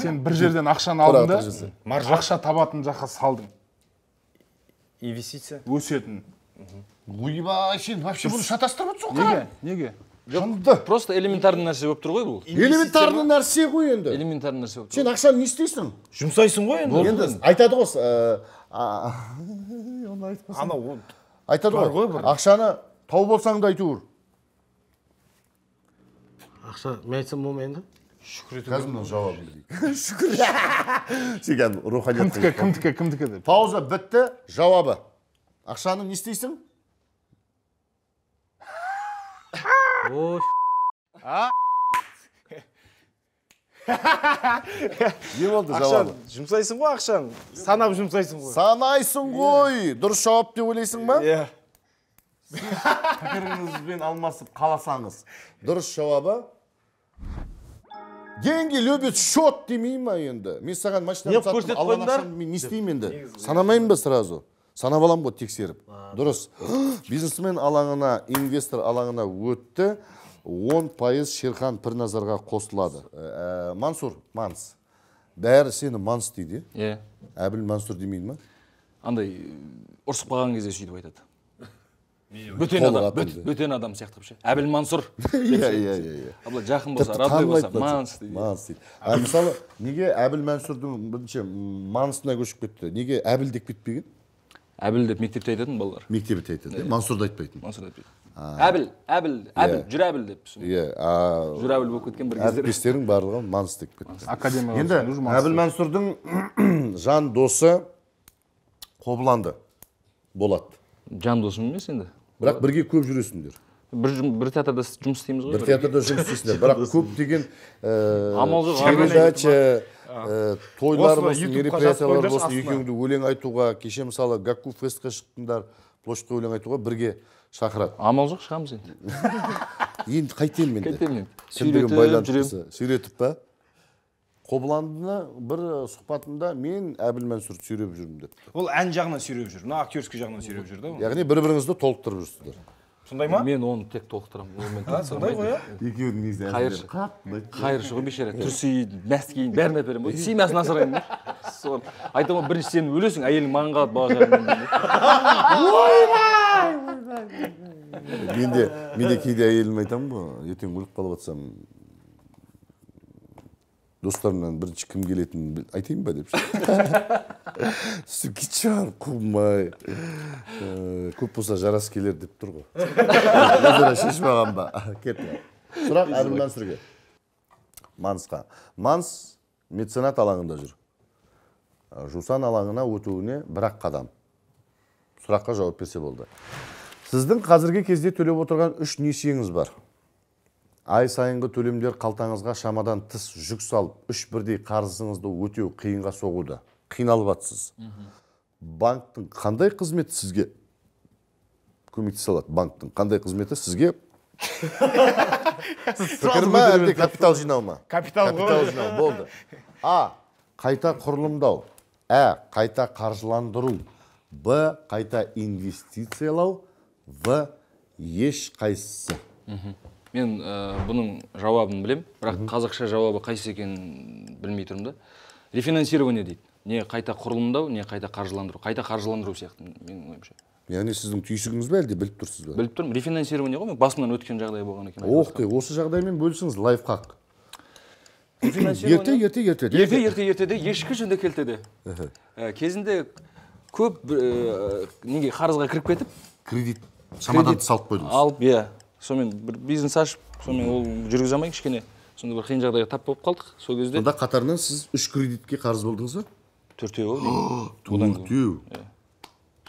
Сен бір жерден ақшаны алдың да, ақша табатын жаққа салдың. Инвестиция? Өсетін. Ойбай, сен вообще бұны шатастырып отырсың ғой. Неге? Жынды. Просто элементарный нәрсе болып тұр ғой бұл. Элементарный нәрсе ғой енді. Элементарный нәрсе болып тұр. Сен ақшаны не істейсің? Жұмсайсың ғой енді. Енді айтады ғой, оны айтпасам. Анау Айтады ғой, ақшаны тау болсаң да әйтеуір. Ақша, мен айтсам болмай енді? Шүкір ету. Қазір мына жауабын білейік. Шүкір. Сен кәдімгі руханият. Кімдікі, кімдікі деп. Пауза бітті, жауабы. Ақшаны не істейсің? Ой. Не болды жауабы? Ақшаны жұмсайсың ғой, ақшаны. Санап жұмсайсың ғой. Санайсың ғой. Дұрыс жауап деп ойлайсың ба? Иә. Пікіріңізбен алмасып қаласаңыз. Дұрыс жауабы? Деньги любит счет демей ма енді? Мен саған машинаны саттым, алған ақшамды мен не істеймін енді? Санамаймын ба сразу? Санап аламын ғой тексеріп. Дұрыс. Бизнесмен алаңына, инвестор алаңына өтті. 10% Шерхан Пірназарға қосылады. Мансур, Манс. Бәрі сені Манс дейді. Иә. Әбіл Мансур демейді ма? Андай ұрсып қалған кезде сөйтіп айтады. Бөтен адам, бөтен адам сияқты ше. Әбіл Мансұр. Иә, иә, иә. Абла жақын болса, родной болса, Манс дейді. Манс дейді. Мысалы, неге Әбіл Мансұрдың бірінші Мансына көшіп кетті? Неге Әбіл деп кетпеген? Әбіл деп мектепте айтатын балалар. Мектепте айтады, Мансұрды айтпайтын. Мансұрды айтпайтын. Әбіл, Әбіл, Әбіл, жүр Әбіл деп. Иә. Жүр Әбіл болып кеткен бір кездері. Әріптестерің барлығы Манс деп кетті. Академия. Енді Әбіл Мансұрдың жан досы Қобыланды болады. Жан досым емес енді. Бірақ бірге көп жүресіңдер. Бір театрда жұмыс істейміз ғой. Бір театрда жұмыс істейсіңдер. Бірақ көп деген передача, тойлар болсын, мероприятиялар болсын, екеуіңді өлең айтуға, кеше мысалы Гакку фестқа шықтыңдар, площадьқа өлең айтуға бірге шақырады. Амал жоқ, шығамыз енді. Енді қайтемін енді. Қайтемін енді. Сүйретіп жүремін. Сүйретіп па? Қобыландыны бір сұхбатында мен Әбіл Мансұрды сүйреп жүрмін деп. Ол ән жағынан сүйреп жүр, мына актерский жағынан сүйреп жүр да. Яғни бір-біріңізді толықтырып жүрсіздер. Сондай ма? Мен оны тек толықтырамын. Сондай ғой, иә? Екеуінің негізі әзілдері қатты. Қайыршы ғой бейшара, түрсейін, мәскейін, бәрін әперемін. Семьясын асыраймын. Айтамын, бірінші сен өлесің, әйелің маған қалады бала жағынан. Ойбай! Мен де кейде әйеліме айтамын ғой, ертең өліп қалып жатсам, достарымнан бірінші кім келетінін айтайын ба деп. Сөйтіп қумай. Көп болса жарас келер деп тұр ғой. Өзара шешіп алған ба? Кетті. Сұрақ Әбіл Мансұрге. Мансқа. Манс меценат алаңында жүр. Жусан алаңына өтуіне бір-ақ қадам. Сұраққа жауап берсе болды. Сіздің қазіргі кезде төлеп отырған 3 несиеңіз бар. Ай сайынғы төлемдер қалтаңызға шамадан тыс жүк салып, 3 бірдей қарызыңызды өтеу қиынға соғуда. Қиналып атсыз. Банктың қандай қызметі сізге көмектесе алады? Банктың қандай қызметі сізге пікір ма, әлде капитал жинау ма? Капитал жинау, болды. А. Қайта құрылымдау. Ә. Қайта қаржыландыру. Б. Қайта инвестициялау. В. Еш қайсысы. Мен бұның жауабын білем, бірақ қазақша жауабы қайсы екенін білмей тұрмын да. Рефинансирование дейді. Не қайта құрылымдау, не қайта қаржыландыру. Қайта қаржыландыру сияқты менің ойымша. Яғни сіздің түйсігіңіз бе, әлде біліп тұрсыз ба? Біліп тұрмын. Рефинансирование ғой, мен басымнан өткен жағдай болған екен. Ох ты, осы жағдаймен бөлісіңіз, лайфхак. Ерте, ерте, ерте. Ерте, ерте, ертеде, ешкі жөнде келтеде. Кезінде көп неге қарызға кіріп кетіп, кредит шамадан тыс алып қойдыңыз. Алып, иә. Сонымен бір бизнес ашып, сонымен ол жүргізе алмай кішкене сонда бір қиын жағдайға тап болып қалдық. Сол кезде сонда қатарынан сіз 3 кредитке қарыз болдыңыз ба? 4-еу. 4-еу.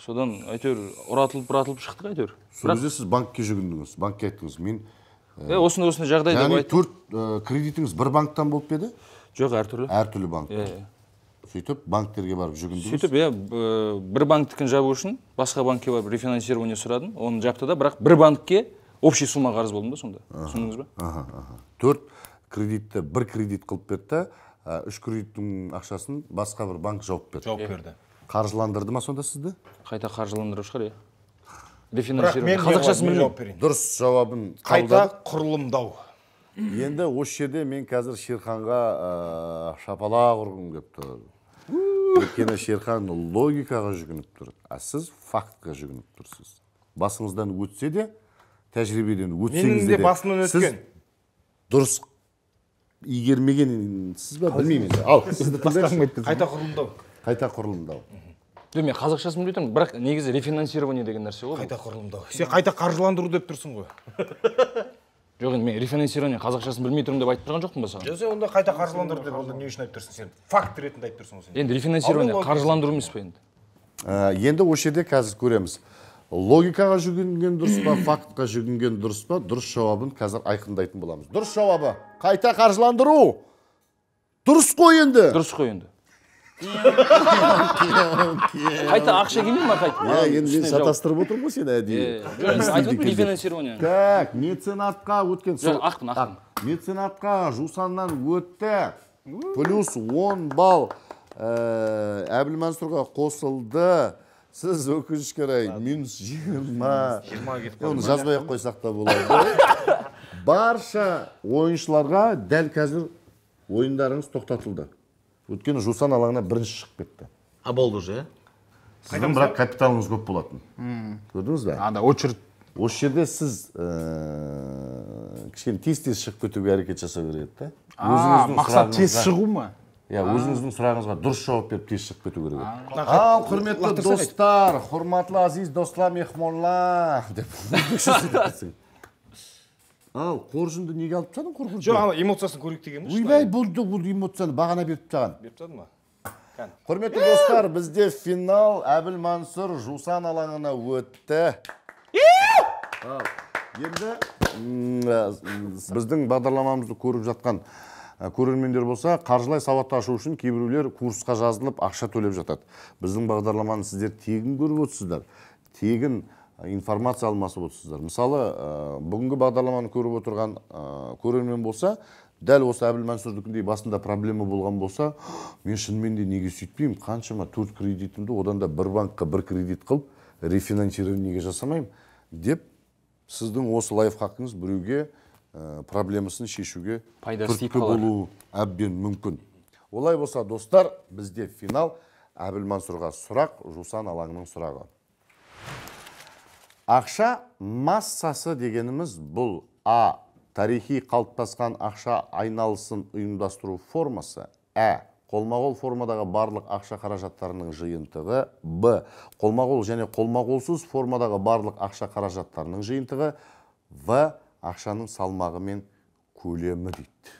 Содан әйтеуір ұратылып шықтық әйтеуір. Сол кезде сіз банкке жүгіндіңіз, банкке айттыңыз, мен осындай осындай жағдай деп айттым. Яғни 4 кредитіңіз бір банктан болып еді? Жоқ, әртүрлі. Әртүрлі банк. Сөйтіп банктерге барып жүгіндіңіз. Сөйтіп, иә, бір банктікін жабу үшін басқа банкке барып рефинансирование сұрадым. Оны жапты да, бірақ бір банкке общий сумма қарыз болдым да сонда. Түсіндіңіз ба? 4 кредитті бір кредит қылып берді, 3 кредиттің ақшасын басқа бір банк жауып берді. Жауап берді. Қаржыландырды ма сонда сізді? Қайта қаржыландыру шығар, иә. Рефинансирование. Қазақшасын білмеймін. Дұрыс жауабын қайта құрылымдау. Енді осы жерде мен қазір Шерханға шапалақ ұрғым келіп тұр. Өйткені Шерхан логикаға жүгініп тұр, а сіз фактқа жүгініп тұрсыз. Басыңыздан өтсе де, тәжірибеден өтсеңіз де, сіз дұрыс игермегенсіз ба, білмеймін. Ал, сізді тыңдайықшы. Қайта құрылымдау. Қайта құрылымдау. Жоқ, мен қазақшасын білмей тұрмын, бірақ негізі рефинансирование деген нәрсе ғой. Қайта құрылымдау. Сен қайта қаржыландыру деп тұрсың ғой. Жоқ, енді мен рефинансирование қазақшасын білмей тұрмын деп айтып тұрған жоқпын ба саған? Жоқ, сен онда қайта қаржыландыру деп онда не үшін айтып тұрсың? Сен факт ретінде айтып тұрсың ғой сен. Енді рефинансирование қаржыландыру емес пе енді? Енді осы жерде қазір көреміз. Логикаға жүгінген дұрыс па, фактқа жүгінген дұрыс па? Дұрыс жауабын қазір айқындайтын боламыз. Дұрыс жауабы қайта қаржыландыру. Дұрыс қой енді. Дұрыс қой енді. Қайта ақша келмей ма қайта? Иә, енді мен шатастырып отырмын ғой сені әдейі. Жоқ, рефинансирование. Так, меценатқа өткен. Жоқ, ақпын. Меценатқа Жусаннан өтті. Плюс 10 балл Әбілмансұрға қосылды. Сіз өкінішке орай минус 20. 20 кетіп қалды. Оны жазбай ақ қойсақ та болады. Барша ойыншыларға дәл қазір ойындарыңыз тоқтатылды. Өйткені Жусан алаңына бірінші шығып кетті. А болды уже, ә? Сіздің бірақ капиталыңыз көп болатын. Көрдіңіз бе? Анда очередь. Осы жерде сіз кішкене тез-тез шығып кетуге әрекет жасау керек еді да. Мақсат тез шығу ма? Иә, өзіңіздің сұрағыңызға дұрыс жауап беріп тез шығып кету керек еді. Ал, құрметті достар, құрметті азиз достар, мехмонлар деп. Ал, қоржынды неге алып тастадың, қоржынды? Жоқ, ана эмоциясын көрейік деген ғой. Ойбай, болды, бұл эмоцияны бағана беріп тастаған. Беріп тастады ма? Құрметті достар, бізде финал Әбілмансұр Жусан алаңына өтті. Ал, енді біздің бағдарламамызды көріп жатқан көрермендер болса, қаржылай сауатты ашу үшін кейбіреулер курсқа жазылып ақша төлеп жатады. Біздің бағдарламаны сіздер тегін көріп отырсыздар, тегін информация алмасып отырсыздар. Мысалы, бүгінгі бағдарламаны көріп отырған көрермен болса, дәл осы Әбілмансұрдікіндей басында проблема болған болса, мен шынымен де неге сөйтпеймін, қаншама 4 кредитімді одан да бір банкқа бір кредит қылып рефинансирование неге жасамаймын деп сіздің осы лайфхакыңыз біреуге проблемасын шешуге түрткі болуы әбден мүмкін. Олай болса, достар, бізде финал. Әбілмансұрға сұрақ, Жусан алаңының сұрағы. Ақша массасы дегеніміз бұл А. Тарихи қалыптасқан ақша айналысын ұйымдастыру формасы. Ә. Қолма-қол формадағы барлық ақша қаражаттарының жиынтығы. Б. Қолма-қол және қолма-қолсыз формадағы барлық ақша қаражаттарының жиынтығы. В. Ақшаның салмағы мен көлемі дейді.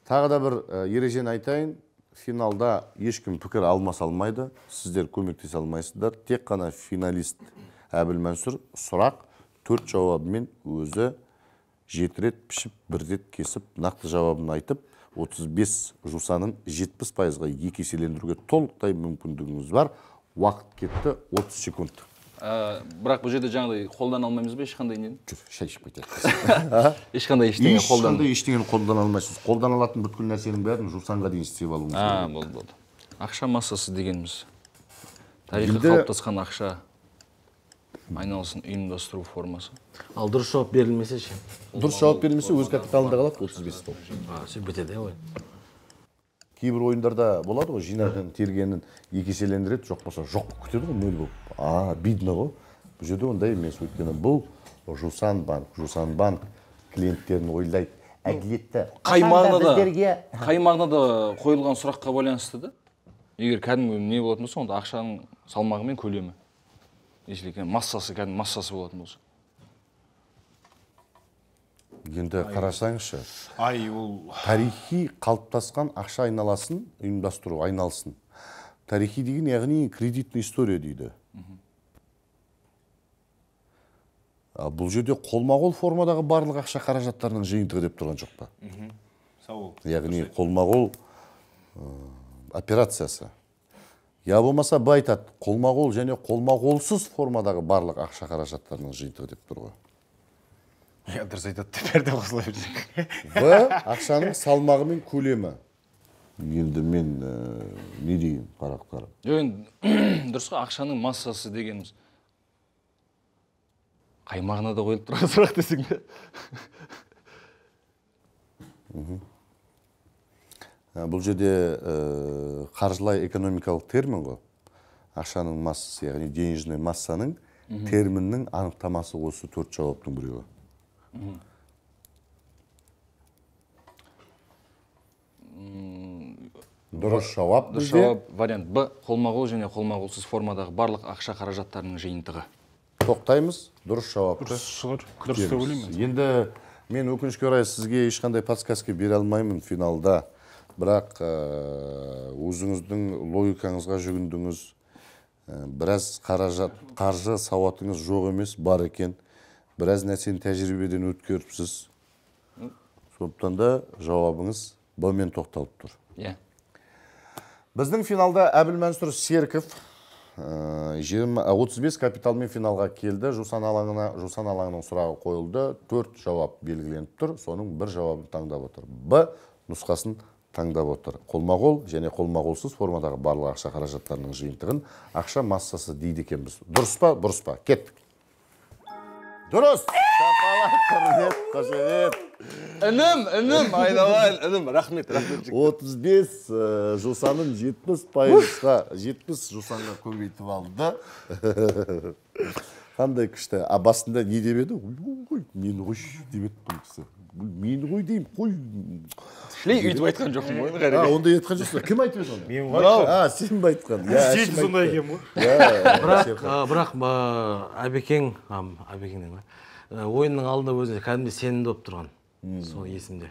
Тағы да бір ережені айтайын. Финалда ешкім пікір алмаса алмайды, сіздер көмектесе алмайсыздар. Тек қана финалист Әбілмансұр сұрақ 4 жауабымен өзі 7 рет пішіп, 1 рет кесіп, нақты жауабын айтып, 35 жусанын 70%-ға екі еселендіруге толықтай мүмкіндігіңіз бар. Уақыт кетті, 30 секунд. Бірақ бұл жерде жаңағыдай қолдана алмаймыз ба ешқандай нені? Жүр, шай ішіп кетейік. Ешқандай ештеңе қолдана. Ешқандай ештеңені қолдана алмайсыз. Қолдана алатын бүткіл нәрсенің бәрін Жусанға дейін істеп алуыңыз керек. Болды, болды. Ақша массасы дегеніміз тарихи қалыптасқан ақша айналысын ұйымдастыру формасы. Ал дұрыс жауап берілмесе ше? Дұрыс жауап берілмесе өз капиталында қалады 35 балл. Сөйтіп бітеді, ой. Кейбір ойындарда болады ғой, жинағын, тергенін екі еселендіреді, жоқ болса жоқ болып кетеді ғой, нөл болып. Обидно ғой. Бұл жерде ондай емес, өйткені бұл Жусан банк. Жусан банк клиенттерін ойлайды, әділетті. Қай мағынада қойылған сұраққа байланысты да? Егер кәдімгі не болатын болса, онда ақшаның салмағы мен көлемі. Если массасы, кәдімгі массасы болатын болса. Енді қарасаңызшы, тарихи қалыптасқан ақша айналасын ұйымдастыру айналысын. Тарихи деген яғни кредитный история дейді. Бұл жерде қолма-қол формадағы барлық ақша қаражаттарының жиынтығы деп тұрған жоқ па? Яғни қолма-қол операциясы. Я болмаса бай айтады, қолма-қол және қолма-қолсыз формадағы барлық ақша қаражаттарының жиынтығы деп тұр ғой. Я дұрыс айтады деп бәрі де қосыла берсек. В ақшаның салмағы мен көлемі. Енді мен не дейін қарап-қарап. Жоқ, енді дұрыс қой, ақшаның массасы дегеніміз. Қай мағынада қойылып тұрған сұрақ десең де. Бұл жерде қаржылай экономикалық термин ғой. Ақшаның массасы, яғни денежный массаның терминнің анықтамасы осы төрт жауаптың біреуі. Дұрыс жауап Дұрыс бізде. жауап вариант Б, қолма-қол және қолма-қолсыз формадағы барлық ақша қаражаттарының жиынтығы. Тоқтаймыз, дұрыс жауапты. Дұрыс шығар. Дұрыс деп ойлаймын. Енді мен өкінішке орай сізге ешқандай подсказка бере алмаймын финалда. Бірақ өзіңіздің логикаңызға жүгіндіңіз. Біраз қаражат, қаржы сауатыңыз жоқ емес, бар екен. Біраз нәрсені тәжірибеден өткеріпсіз. Сондықтан да жауабыңыз Б мен тоқталып тұр. Иә. Біздің финалда Әбілмәнсұр Серіков 35 капиталмен финалға келді. Жусан алаңына, Жусан алаңының сұрағы қойылды. 4 жауап белгіленіп тұр. Соның бір жауабын таңдап отыр. Б нұсқасын таңдап отыр. Қолма-қол және қолма-қолсыз формадағы барлық ақша қаражаттарының жиынтығын ақша массасы дейді екенбіз. Дұрыс па, бұрыс па? Кеттік. Дұрыс! Шапалақ, құрмет, қошемет. Інім, інім, айналайын, інім, рахмет, рахмет. 35 жусанын 70%-ға, 70 жусанға көбейтіп алды. Қандай күшті. А басында не деп еді? Ой, мені қойшы деп еді бұл кісі. Мені қой деймін, қой. Шлей өйтіп айтқан жоқпын ғой. А, ондай айтқан жоқсың. Кім айтып еді оны? Мен ғой. А, сен бе айтқан? Істейтін сондай екен ғой. Бірақ Әбекең, Әбекеңнен ойынның алдында өзіне кәдімгідей сенімді болып тұрған. Сол есімде.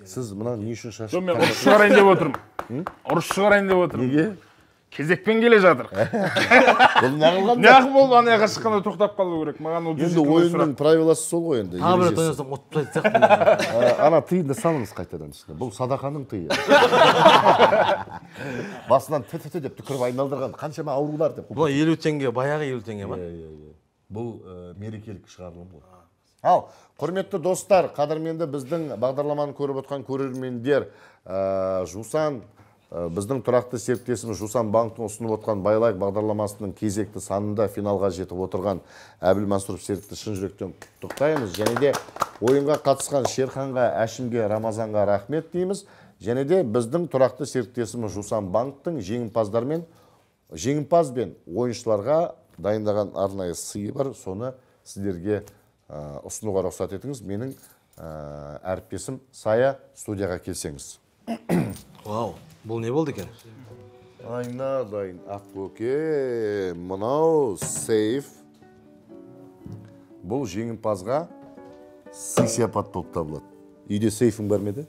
Сіз мына не үшін шашып? Жоқ, мен ұрыс шығарайын деп отырмын. Ұрыс шығарайын деп отырмын. Неге? Кезекпен келе жатыр. Бұл неғылған? Неғып болып ана жаққа шыққанда тоқтап қалу керек. Маған ол енді ойынның правиласы сол ғой енді. Тағы бір рет ойнасам ұтып тастайтын сияқтымын. Ана тиынды салыңыз қайтадан ішіне. Бұл садақаның тиы. Басынан ті-ті деп түкіріп айналдырған қаншама аурулар деп. Бұл 50 теңге, баяғы 50 теңге ма? Иә. Бұл мерекелік шығарылым ғой. Ал, құрметті достар, қадірменді біздің бағдарламаны көріп отқан көрермендер, Жусан, біздің тұрақты серіктесіміз Жусан банктің ұсынып отқан Байлайық бағдарламасының кезекті санында финалға жетіп отырған Әбілмансұров Серікті шын жүректен құттықтаймыз. Және де ойынға қатысқан Шерханға, Әшімге, Рамазанға рахмет дейміз. Және де біздің тұрақты серіктесіміз Жусан банктің жеңімпаз бен ойыншыларға дайындаған арнайы сыйы бар. Соны сіздерге ұсынуға рұқсат етіңіз. Менің әріптесім Сая, студияға келсеңіз. Вау, бұл не болды екен? Айнадай ақбөке, мынау сейф. Бұл жеңімпазға сый-сияпат болып табылады. Үйде сейфің бар ма еді?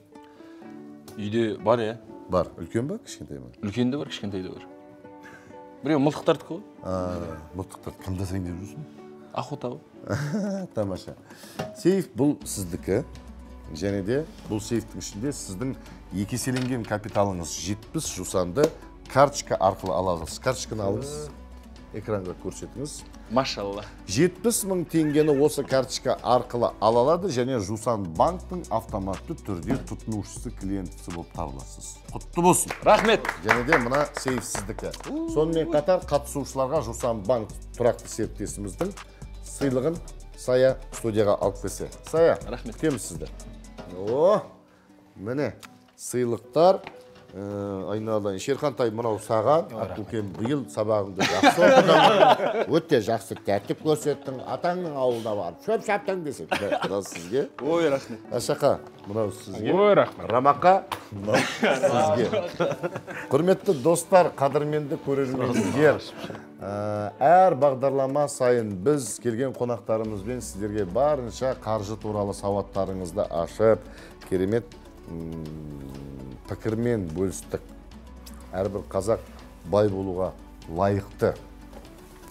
Үйде бар, иә. Бар. Үлкен ба, кішкентай ма? Үлкен де бар, кішкентай де бар. Біреу мылтықтардікі ғой. Мылтықтарды кімді асайын деп жүрсің? Охота ғой. Тамаша. Сейф бұл сіздікі. Және де бұл сейфтің ішінде сіздің екі еселенген капиталыңыз 70 жусанды карточка арқылы ала аласыз. Карточканы алыңыз, экранға көрсетіңіз. Машалла. 70 мың теңгені осы карточка арқылы ала алады және Жусан банктің автоматты түрде тұтынушысы, клиентісі болып табыласыз. Құтты болсын. Рахмет. Және де мына сейф сіздікі. Сонымен қатар қатысушыларға Жусан банк тұрақты серіктесіміздің сыйлығын Сая студияға алып келсе. Сая, рахмет. Күтеміз сізді. О, міне сыйлықтар. Айналадан Шерхан тай, мынау саған. Ақбөкен, биыл сабағыңды жақсы оқыдың. Өте жақсы тәртіп көрсеттің. Атаңның ауылына барып шөп шаптың десең. Мынау сізге. Ой, рахмет. Ашақа, мынау сізге. Ой, рахмет. Рамақа, мынау сізге. Құрметті достар, қадірменді көрермендер, әр бағдарлама сайын біз келген қонақтарымызбен сіздерге барынша қаржы туралы сауаттарыңызды ашып, керемет пікірмен бөлістік. Әрбір қазақ бай болуға лайықты.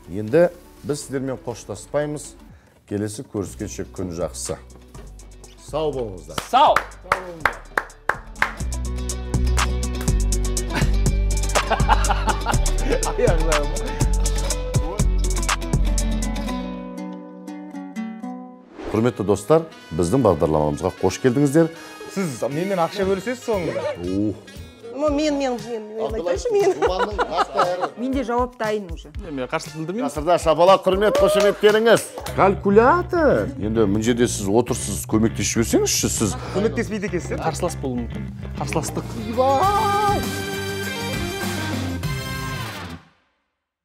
Енді біз сіздермен қоштаспаймыз. Келесі көріскенше күн жақсы. Сау болыңыздар. Сау. Құрметті достар, біздің бағдарламамызға қош келдіңіздер. Сіз менімен ақша бөлісесіз соңында? Мен айтайыншы, мен. Менде жауап дайын уже. Мен қарсылық білдірмеймін. Ғасырда шапалақ, құрмет, қошеметтеріңіз. Калькулятор. Енді мына жерде сіз отырсыз, көмектесіп жіберсеңізші, сіз. Көмектеспейді екенсіз. Қарсылас болуы мүмкін. Қарсыластық. Ойбай!